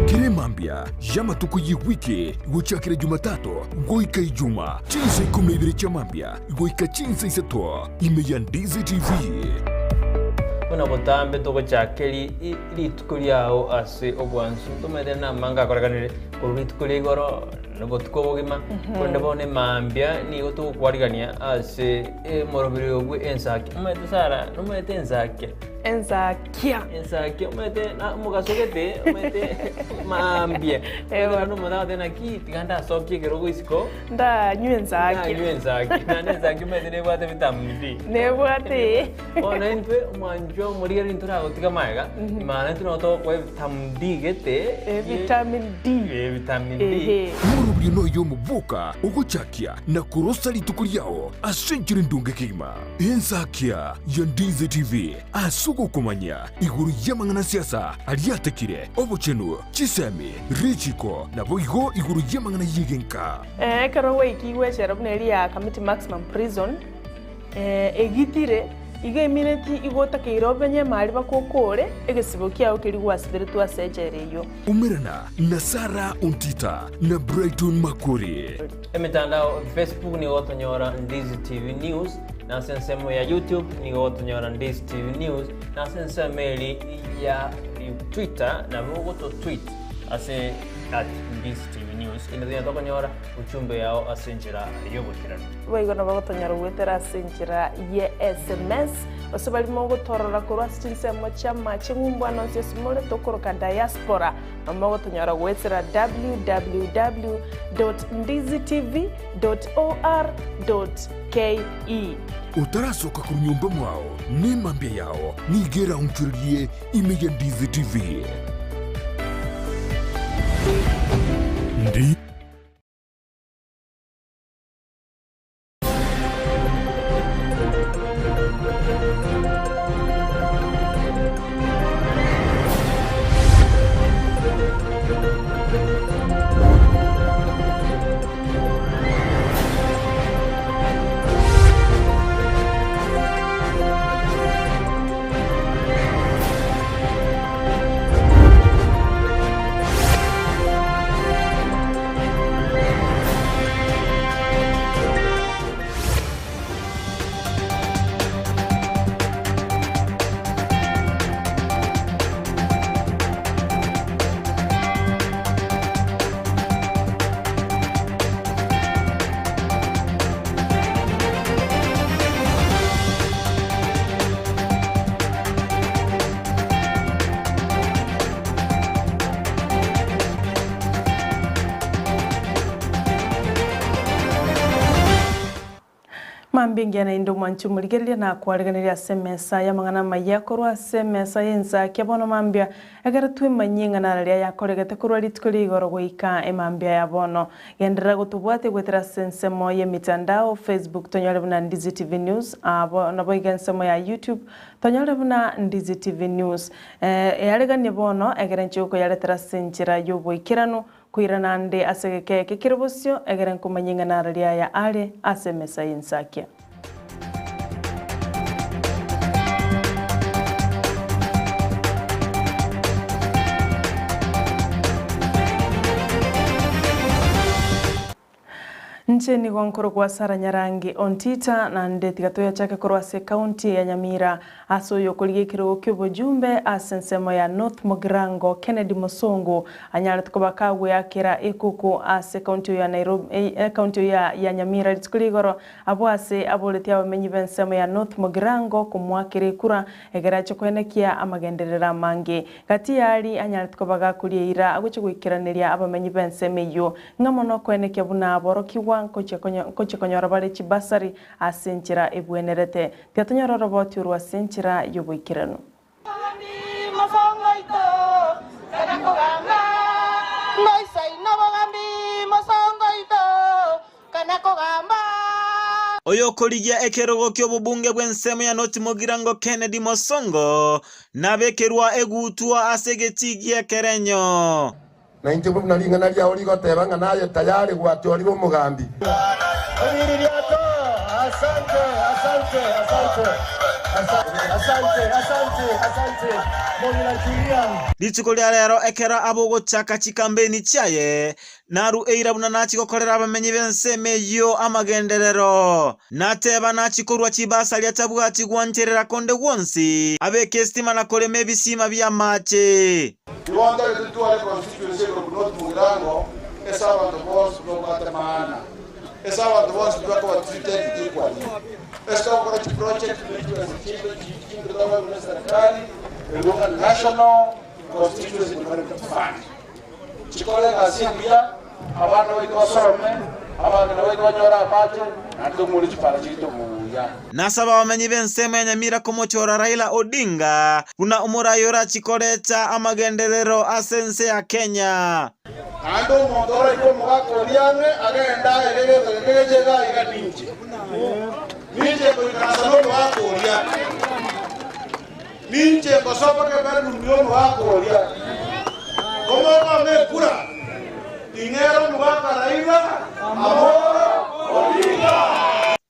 Kera emambia y'amatuko y'ewiki gochakera Jumatatu goika Ijuma, chinsa ikomi na ibere chia mambia goika chinsa isato, ime ya Ndizi TV. Buna botambe togochaka rituko riao ase obwansu, ntomanyete namange akorekanire. Korwa rituko ria igoro na obotuko obogima, korende bono emambia nigo togokwarigania ase omoroberi oyo bwe ensakia. Omanyete Sarah, nomanyete ensakia? Ensakia. Ensakia, omanyete na omogaso gete, omanyete mambia. Ewa. Omanyete omonto agoteba naki tiga ndasokie ekerogo isiko, Ndanywe ensakia. ndanywe ensakia. Naende ensakia omanyete nebwate vitamin D. Nebwate. Bono intwe omwanchwa omorigereria ntoragotiga magega, maana intwe nabo togokoa evitamin D gete, Vitamin D. Vitamin D. Ehe. Omorobio noyo omoboka ogochakia na korosa rituko riao ase enchera endonge kegima. Ensakia ya Ndizi TV ase ogokomanyia igoro y'amang'ana a siasa aria atekire, obochenu, chisemi, richiko, naboigo igoro y'amang'ana y'egenka. Ekero gwaikigwe echela buna eria ya Kamiti Maximum Prison, Egitire, igo emineti igo otakeire obenye emari bakokore egesibo kiao keria gwasiberetwe ase echela eyio. Umerana na Sarah Ontita na Brighton Makori. Emetandao Facebook nigo ogotonyora Ndizi TV News, na ase ensemo ya YouTube nigo ogotonyora Ndizi TV News, na ase ensemo eri ya Twitter nabo ogototweet ase. at Ndizi TV News inde tonyare tokonyora uchumbe yao ase enchera y'oboikeranu. Boigo nabo gotonyora goetera ase enchera ye sms, gose baria mogotorora korwa ase chinsemo chi'amache ng'umbu ane onsi ase more tokoroka diaspora, nabo mogotonyora goetera www dot ndizitv dot or dot ke. Otarasoka korwa nyomba mwao, nemambia yao nigo eraonchorerie ime ya Ndizi TV. Ndi. Mambia engiya naende omwanchi omorigereria nakwareganeria ase emesa y'amang'ana amaya korwa ase emesa y'ensakia bono mambia ekero twemanyie ng'a nararia ayakoregete korwa rituko ria igoro goika emambia ya bono. Genderera gotobwatia goetera ase ensemo y'emitandao, Facebook tonyore buna Ndizi TV News, abo naboigo ensemo ya YouTube tonyore buna Ndizi TV News. Eareganie bono egere inche gokoyaretera ase enchera y'oboikeranu Koirana ande ase egeka eke kere bosio, egere nkomanye ng'a nararia aya are ase emesa y'ensakia. Inche nigo nkorokwa Sarah Nyarangi Ontita, naende tiga toyachake korwa ase ekaunti ya Nyamira Ase oyokorigia ekerogo ki'obojumbe ase ensemo ya North Mugirango, Kennedy Mosongo, anyarete koba kagweakera ekuku ase ekaunti ya Nairobi ekaunti ya ya Nyamira rituko ria igoro, abwo ase aboretie abamenyi b'ensemo ya North Mugirango komoakera ekura egere ache koenekia amagenderero amange. Gati y'aria anyarete koba gakoria eira agochia goikeraneria abamenyi b'ensemo eyio ng'a mono koenekia buna aborokigwa nkochia nkochia konyora bare chibasari ase enchera ebwenerete. Tiatonyora oroboti orwo ase enchera y'oboikeranu. Oyokorigia ekerogo ki'obobunge bw'ensemo ya North Mugirango Kennedy Mosongo nabekerwa egutwa ase egetii gi'ekerenyo. Na inche buna ring'ana riao rigoteba ng'a naye tayari gwachorire omogambi. Ebiririato, Asante, asante, asante, asante, asante, asante, Mong'ina Julia. Rituko ria rero ekero abogochaka chikambeini chiaye, naru eira buna nachie gokorera abamenyi b'ensemo eyio amagenderero. Nateba nachie korua chibasari atabwati gwancherera konde gwonsi, abeke esitima na korema ebisiima bi'amache. Igo ntari totware constituency igoro buna North Mugirango ase abanto bonsi babwate maana, ase abanto bonsi bakoba treated equally, ase togokora chiproject buna chibesa chiaito chinde tokoegwa ne serikali erwo ng'a National Constituency Development Fund. Chikore egasi engiya, abana baito basome, abang'ina baito banyore amache, naende tong'ore chipara chiaito buya. Nasaba abamenyi b'ensemo ya Nyamira komochora Raila Odinga buna omorai orachie koreta amagenderero ase ense ya Kenya. Naende omonto oraikwe omogaka oria ang'e, agende aye egento geke geche iga aiga ninche. Ninche ngoikaransa nomogaka oria. Ninche ngosoboka ebedroom y'omogaka oria. Komokoma ekura, ing'ere omogaka Raila Amolo Odinga.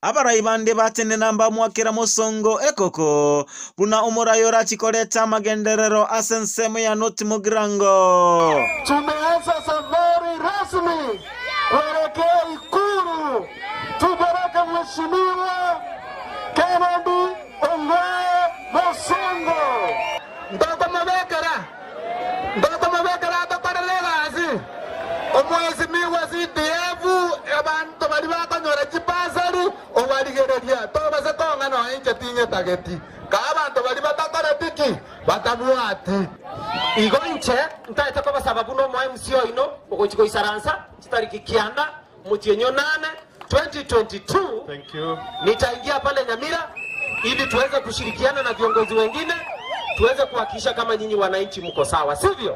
Abarai bande batenena mbamwakera mosongo ekoko, buna omorai orachie koreta amagenderero ase ensemo ya North Mugirango. Tumeanza safari rasmi kuelekea Ikulu tupeleke Mheshimiwa Kennedy Ongwae bosongo. Ntokomobekera, ntokomobekera atokorere egasi. Rigereria, tobase kong'a nonya inche tinyetageti, kaa abanto baria batakoreti ki? Batabwati. Igo inche ntaete kobasaba buna omo MC oino ogochia goisaransa chitariki kianda omotienyi onane 2022 nitaingia pale Nyamira ili tuweze kushirikiana na viongozi wengine tuweze kuhakikisha kama nyinyi wananchi mko sawa, sivyo?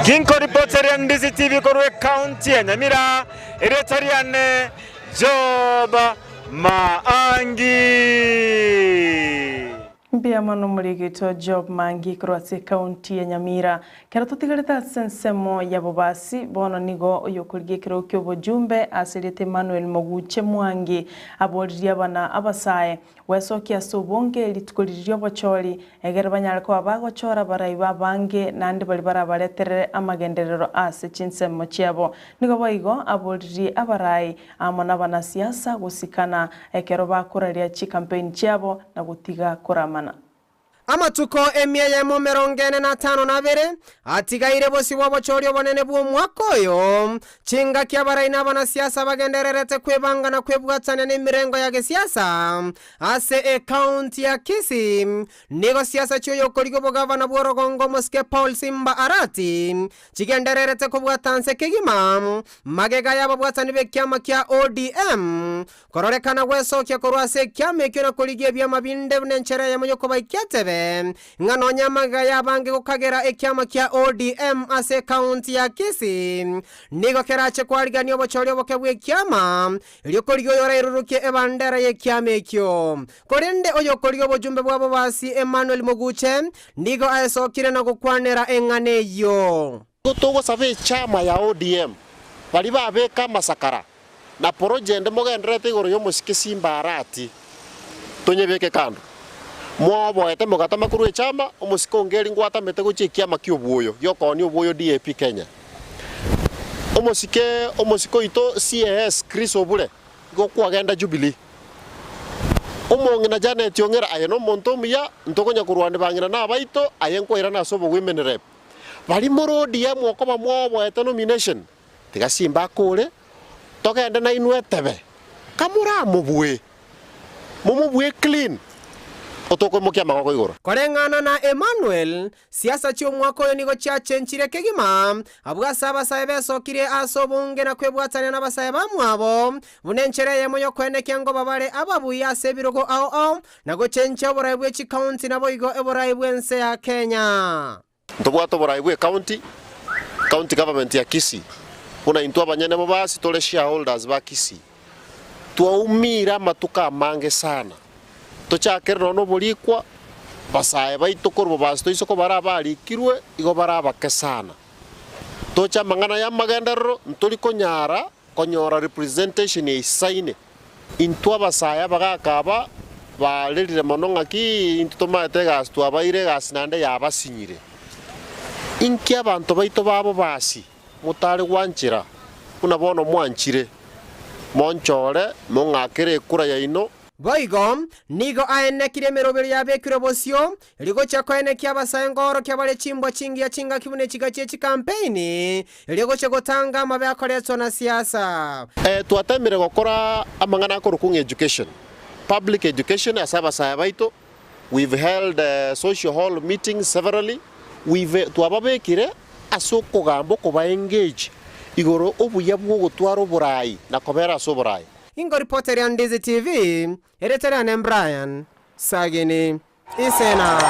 Ginkoripoteria Ndizi TV korwa ekaunti ya Nyamira, erieta riane Job Maangi. Mbuya mono omorigito Job Mangi korwa ase ekaunti ya Nyamira. Kero totigarete ase ensemo ya bobasi, bono nigo oyokorigia ekerogo ki'obojumbe ase erieta Emmanuel Moguche Mwangi aboririe abana abasae gwesokia ase obonge rituko riria ri'obochori egere banyare koba bagochora abarai abange naende baria barabareterere amagenderero ase chinsemo chiabo. Nigo boigo aboririe abarai amo nabanasiasa gosikana ekero bakoraria chikampeini chiabo na gotiga koramana. Amatuko emia eyemo emerongo ene na atano na abere atigaire bosio bw'obochori obonene bw'omwaka oyo, chingaki abarai na abanasiasa bagendererete kwebanga na kwebwatania nemirengo ya gesiasa ase ecounty ya Kisii. Nigo siasa chi'oyokorigia obogavana bw'orogongo omosike Paul Simba Arati chigendererete kobwata nse kegima magega y'ababwatani b'ekiama kia ODM Kororekana gwesokia korwa ase ekiama ekio na korigia ebiama binde buna enchera eyemo y'okobaikia etebe, ng'a nonya amagega y'abange gokagera ekiama kia ODM ase ekaunti ya Kisii nigo kerache kwarigania obochori oboke bw'ekiama erio korigia oyorairurukie ebandera y'ekiama ekio. Korende oyokorigia obojumbe bwa Bobasi Emmanuel Moguche nigo aesokire na gokwanera eng'ana eyio. Nigo togosaba echama ya ODM baria babeka amasakara na porojende mogendererete igoro y'omosike Simba Arati, tonyebeke kando. Mwaoboete mogatama korwa echama, omosike onge eri ngwatamete gochia ekiama ki'obwoyo, gi'okoonia obwoyo DAP Kenya. Omosike omosike oito CAS Chris Obure, igo kwagenda Jubilee. Omong'ina Janet Ong'era aye nomonto omuya, ntokonya korwania bang'ina na abaito, aye nkwairana ase obowomen rep. Baria more ODM okoba mwaoboete nomination, Tiga simba akore, togende nainwe etebe, kamoramobue, momobue clean, otokoimokia amagoko igoro. Koreng'ana na Emmanuel, siasa chi'omwaka oyo nigo chiachenchire kegima, abwo ase abasae besokirie ase obonge na kwebwatania nabasae bamwabo, buna enchera eyemo y'okoenekia ngoba bare ababui ase ebirogo ao ao, na gochenchia oborai bwe chikaunti naboigo eborai bw'ense ya Kenya. Ntobwate oborai bwe county, county government ya Kisii, buna intwe abanyene bobasi tore shareholders ba Kisii, twaumire amatuko amange sana, tochakere nonya noborikwa, basae baito korwa bobasi toise kobara abarikirwe igo bare abake sana. Toche amang'ana ya amagenderero ntori konyara konyora representation eisaine. Intwe abasae abagaaka aba barerire mono ng'aki intwe tomaete egasi twabaire egasi naende yabasinyire. Inki abanto baito ba bobasi motare gwanchera buna bono mwanchire? Monchore mong'akere ekura yaino. Boigo nigo aenekirie emeroberi yabekirwe bosio, Rigochia koenekia abasae nkoorokia bare chimbwa chingiya chingaki buna echiga chie chikampeini, erio gochia gotanga amabe akoretwa na siasa. Twatemire gokora amang'ana akorokwa ng'a education, public education ase abasae baito, we've held social hall meetings severally, we've twababekire ase okogamba okoba engage igoro obuya bwa ogotwara oborai na kobera ase oborai. Ingoripoteria Ndizi TV, erieta riane Brian Sagini. Isena.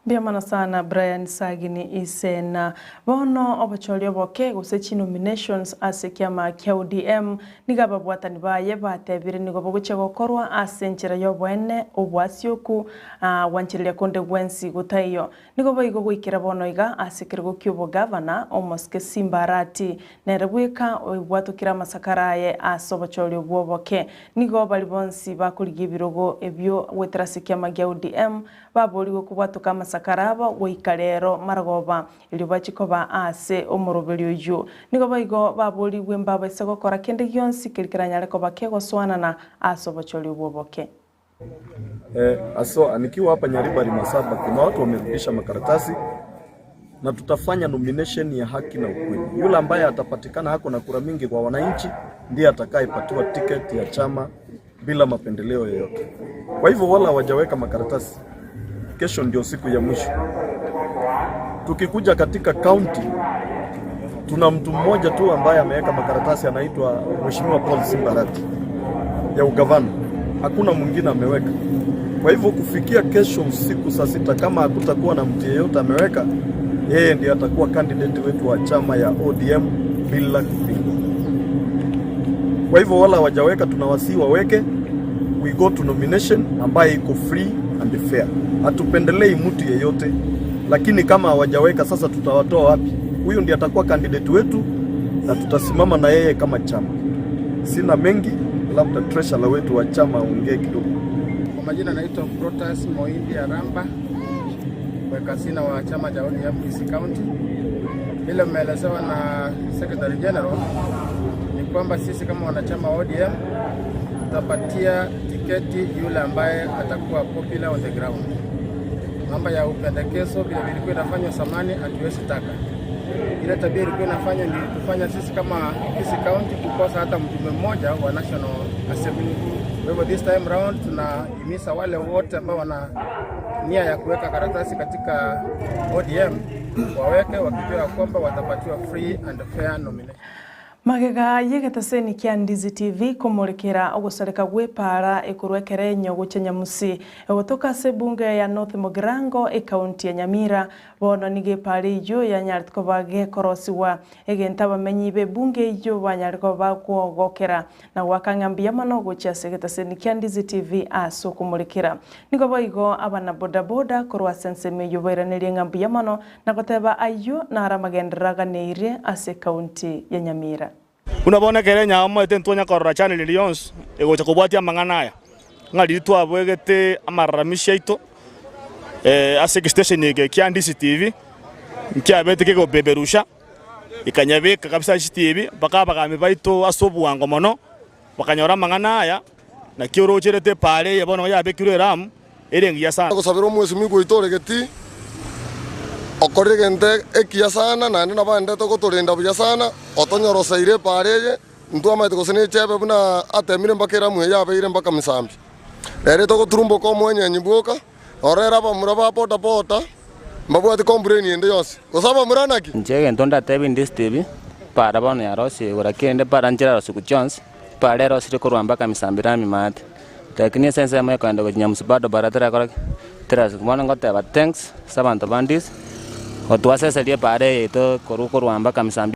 Mbuya mono sana Brian Sagini Isena. Bono obochori oboke gose chinominations ase ekiama kia ODM nigo ababwatani baye batebire nigo bogochia gokorwa ase enchera y'oboene, obwasioku, gwanchereria konde gwensi gotaiyo. Nigo boigo goikera bono iga ase ekerogo ki'obogavana omosike Simba Arati nere bweka oibwatokire amasakara aye ase obochori obwo oboke. Nigo baria bonsi bakorigia ebirogo ebio goetera ase ekiama gia ODM baborigwe kobwatoka amasakara abo goika rero marogoba erio bachie koba aase omoroberio oyio. Nigo boigo baborigwe mbabaise gokora kende gionsi keria keranyare koba kegosoanana ase obochori obwo oboke. Eh, aso nikiwa hapa Nyaribari Masaba kuna watu wamerudisha makaratasi na tutafanya nomination ya haki na ukweli. Yule ambaye atapatikana hako na kura mingi kwa wananchi ndiye atakayepatiwa tiketi ya chama bila mapendeleo yoyote. Kwa hivyo wala hawajaweka makaratasi, kesho ndio siku ya mwisho. Tukikuja katika kaunti, tuna mtu mmoja tu ambaye ameweka makaratasi, anaitwa Mheshimiwa Paul Simbarati ya ugavana, hakuna mwingine ameweka. Kwa hivyo kufikia kesho usiku saa sita, kama hakutakuwa na mtu yeyote ameweka, yeye ndiye atakuwa candidate wetu wa chama ya ODM bila kupingwa. Kwa hivyo wala hawajaweka, tunawasihi waweke. We go to nomination ambaye iko free and fair. Hatupendelei mtu yeyote, lakini kama hawajaweka sasa, tutawatoa wapi? Huyu ndiye atakuwa candidate wetu na tutasimama na yeye kama chama. Sina mengi, labda treasurer wetu wa chama aongee kidogo. Kwa majina naitwa Protas Moindi Aramba, mweka hazina wa chama cha ODM Kisii County. Vile mmeelezewa na Secretary General ni kwamba sisi kama wanachama wa ODM tutapatia tiketi yule ambaye atakuwa popular on the ground. Mambo ya upendekezo vile vilikuwa inafanywa zamani hatuwezi taka. Ile tabia ilikuwa inafanywa ni tufanya sisi kama Kisii County kukosa hata mjumbe mmoja wa National Assembly. Kwa hivyo this time round tunahimiza wale wote ambao wana nia ya kuweka karatasi katika ODM waweke wakijua kwamba watapatiwa free and fair nomination. Magega y'egeteseni kia Ndizi TV komorekera ogosareka gw'epaara ekorwa ekerenyo gochia Nyamusi egotoka ase ebunge ya North Mugirango ekaunti ya Nyamira. Bono nigo epaara eyio yanyarete koba gekorosigwa egento abamenyi b'ebunge eyio banyare koba bakwogokera na goaka ng'a mbuya mono gochia ase egeteseni kia Ndizi TV ase okomorekera. Nigo boigo abana bodaboda korwa ase ensemo eyio bairanerie ng'a mbuya mono na goteba ayio naro amagenderero aganeirie ase ekaunti ya Nyamira. Buna bono ekero enyamoete ntitwanya korora channel eria yonsi egocha kobwatia amang'ana aya, ng'a riria twabwegete amararamisho aito ase egestation eke kia Ndizi TV, nkiabete kegopeperusha, ekanyabeka kabisa ase chitibi mpaka abagambi baito ase obwango mono bakanyora amang'ana aya, naki orocherete epaara eye bono yabekirwe eramu ere engiya sana. Gosabera omwesimigwa oito ore getii, okorire egento ekiya sana, naende nabo aendete gotorenda buya sana, otonyoroseire epaara eye, ntwamaete gose nechebe buna atemire mpaka eramu eye yabeire mpaka misambi. Rero togoturumboka omwenyenyi bwoka, orere abamura ba boda boda, mbabwati complain ende yonsi. Gose abamura naki? Inche egento ndatebie Ndisi TV, para bono yarosiigwe, lakini rende para nchirarosiigwe chionsi, para erosirie korwa mpaka misambi rami maate. Lakini ase ensemo ekoenda gochia Nyamusi bado bara terakora ki? Terasiku. Bono ngoteba thanks ase abanto ba Ndisi, gotwaseseria epara eye yaito korwa korwa mpaka misambi.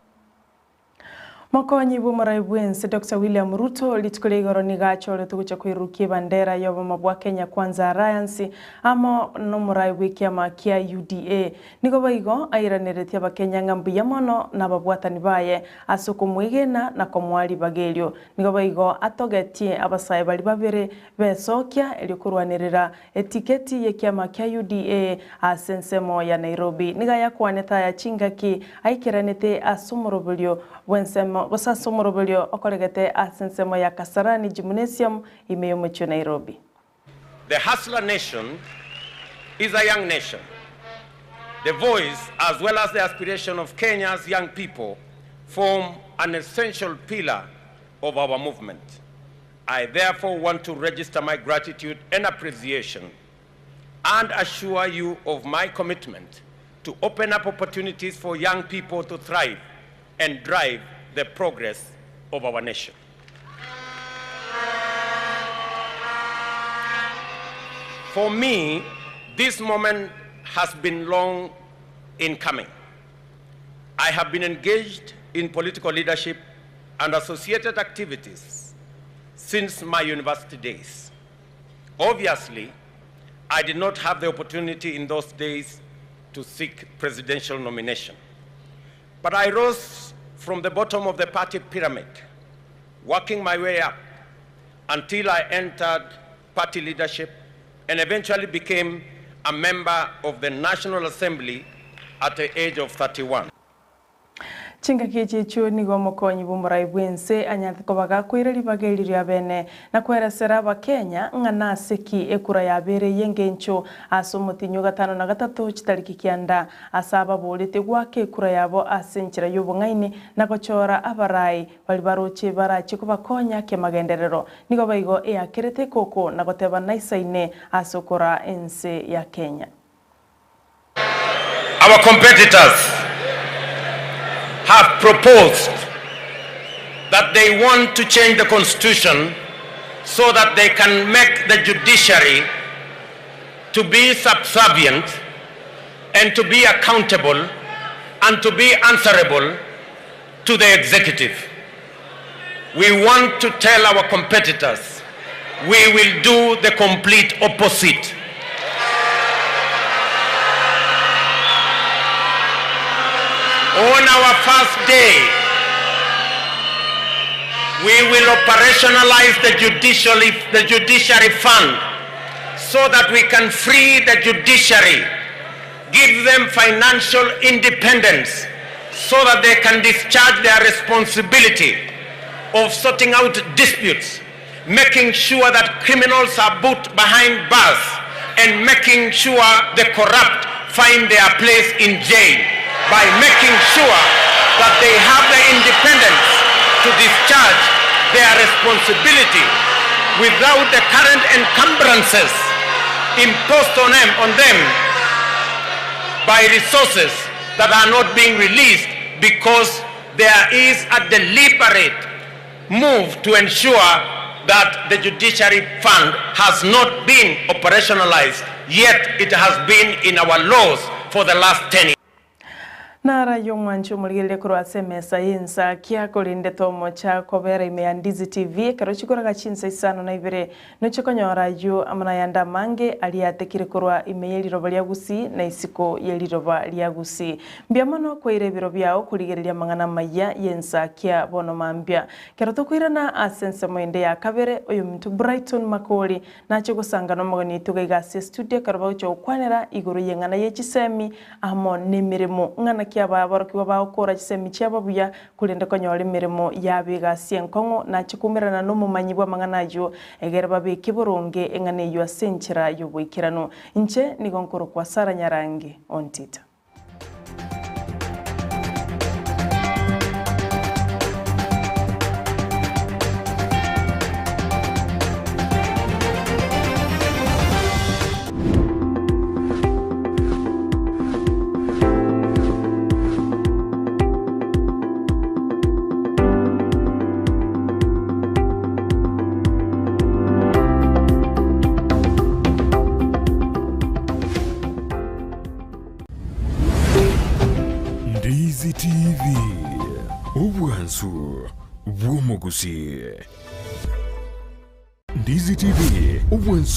Mokonyi bw'omorai bw'ense Doctor William Ruto rituko ria igoro nigo achoretwe gocha koirurukia ebandera y'obomo bwa Kenya Kwanza Alliance amo nomorai bw'ekiama kia UDA. Nigo boigo airaneretie abakenya ng'a mbuya mono nababwatani baye ase okomwegena na komoa ribaga erio. Nigo boigo atogetie abasae baria babere besokia erio korwanerera Etiketi y'ekiama kia UDA ase ensemo ya Nairobi nigo ayakwanete aya chingaki aikeranete ase omoroberio bw'ensemo gose ase omoroberio okoregete ase ensemo ya Kasarani Gymnasium ime y'omochie o Nairobi. The Hustler Nation is a young nation. The voice as well as the aspiration of Kenya's young people form an essential pillar of our movement. I therefore want to register my gratitude and appreciation and assure you of my commitment to open up opportunities for young people to thrive and drive the progress of our nation. For me, this moment has been long in coming. I have been engaged in political leadership and associated activities since my university days. Obviously, I did not have the opportunity in those days to seek presidential nomination. But I rose from the bottom of the party pyramid, working my way up until I entered party leadership and eventually became a member of the National Assembly at the age of 31. Chingaki echi echio nigo omokonyi bw'omorai bw'ense anyarete koba gakoira ribaga eri riabene na kweresera Abakenya ng'a nase ki ekura yabeire ey'engencho ase omotienyi o gatano na gatato chitariki kianda ase ababoretie goaka ekura yabo ase enchera y'obong'aini na gochora abarai baria baroche barache kobakonya kemagenderero. Nigo baigo eakerete ekoko na goteba naisaine ase okoraa ense ya Kenya. Our competitors have proposed that they want to change the constitution so that they can make the judiciary to be subservient and to be accountable and to be answerable to the executive. We want to tell our competitors we will do the complete opposite. On our first day, we will operationalize the judiciary, the judiciary fund so that we can free the judiciary, give them financial independence so that they can discharge their responsibility of sorting out disputes, making sure that criminals are put behind bars, and making sure the corrupt find their place in jail by making sure that they have the independence to discharge their responsibility without the current encumbrances imposed on them, on them by resources that are not being released because there is a deliberate move to ensure that the judiciary fund has not been operationalized, yet it has been in our laws for the last 10 years. Nara y'omwanchi omorigereria korwa ase emesa y'ensakia, korende tomocha kobera ime ya Ndizi TV ekero chikoraga chinsa isano na ibere Noche konyora ayio amo nayande amange aria atekire korwa ime ye riroba ria Gusii na isiko ye riroba ria Gusii. Mbuya mono kwaira ebiro biao korigereria amang'ana amaya y'ensakia bono mambia. Kero tokoirana ase ensemo ende ya kabere, oyominto Brighton Makori nache gosanga nomogeni oito iga iga ase estudio ekero bagochia gokwanera igoro y'eng'ana ye chisemi amo nemeremo. Ng'ana ki aba aborokigwa bagokora chisemi chiabo buya Korende konyora emeremo yabo egasi enkong'u, nachie koumerana nomomanyi bw'amang'ana ayio, egere babeke boronge eng'ana eyio ase enchera y'oboikeranu. Inche nigo nkorokwa Sara Nyarangi Ontita. Ndizi TV, obwansu bw'omogusii. Ndizi TV, obwansu.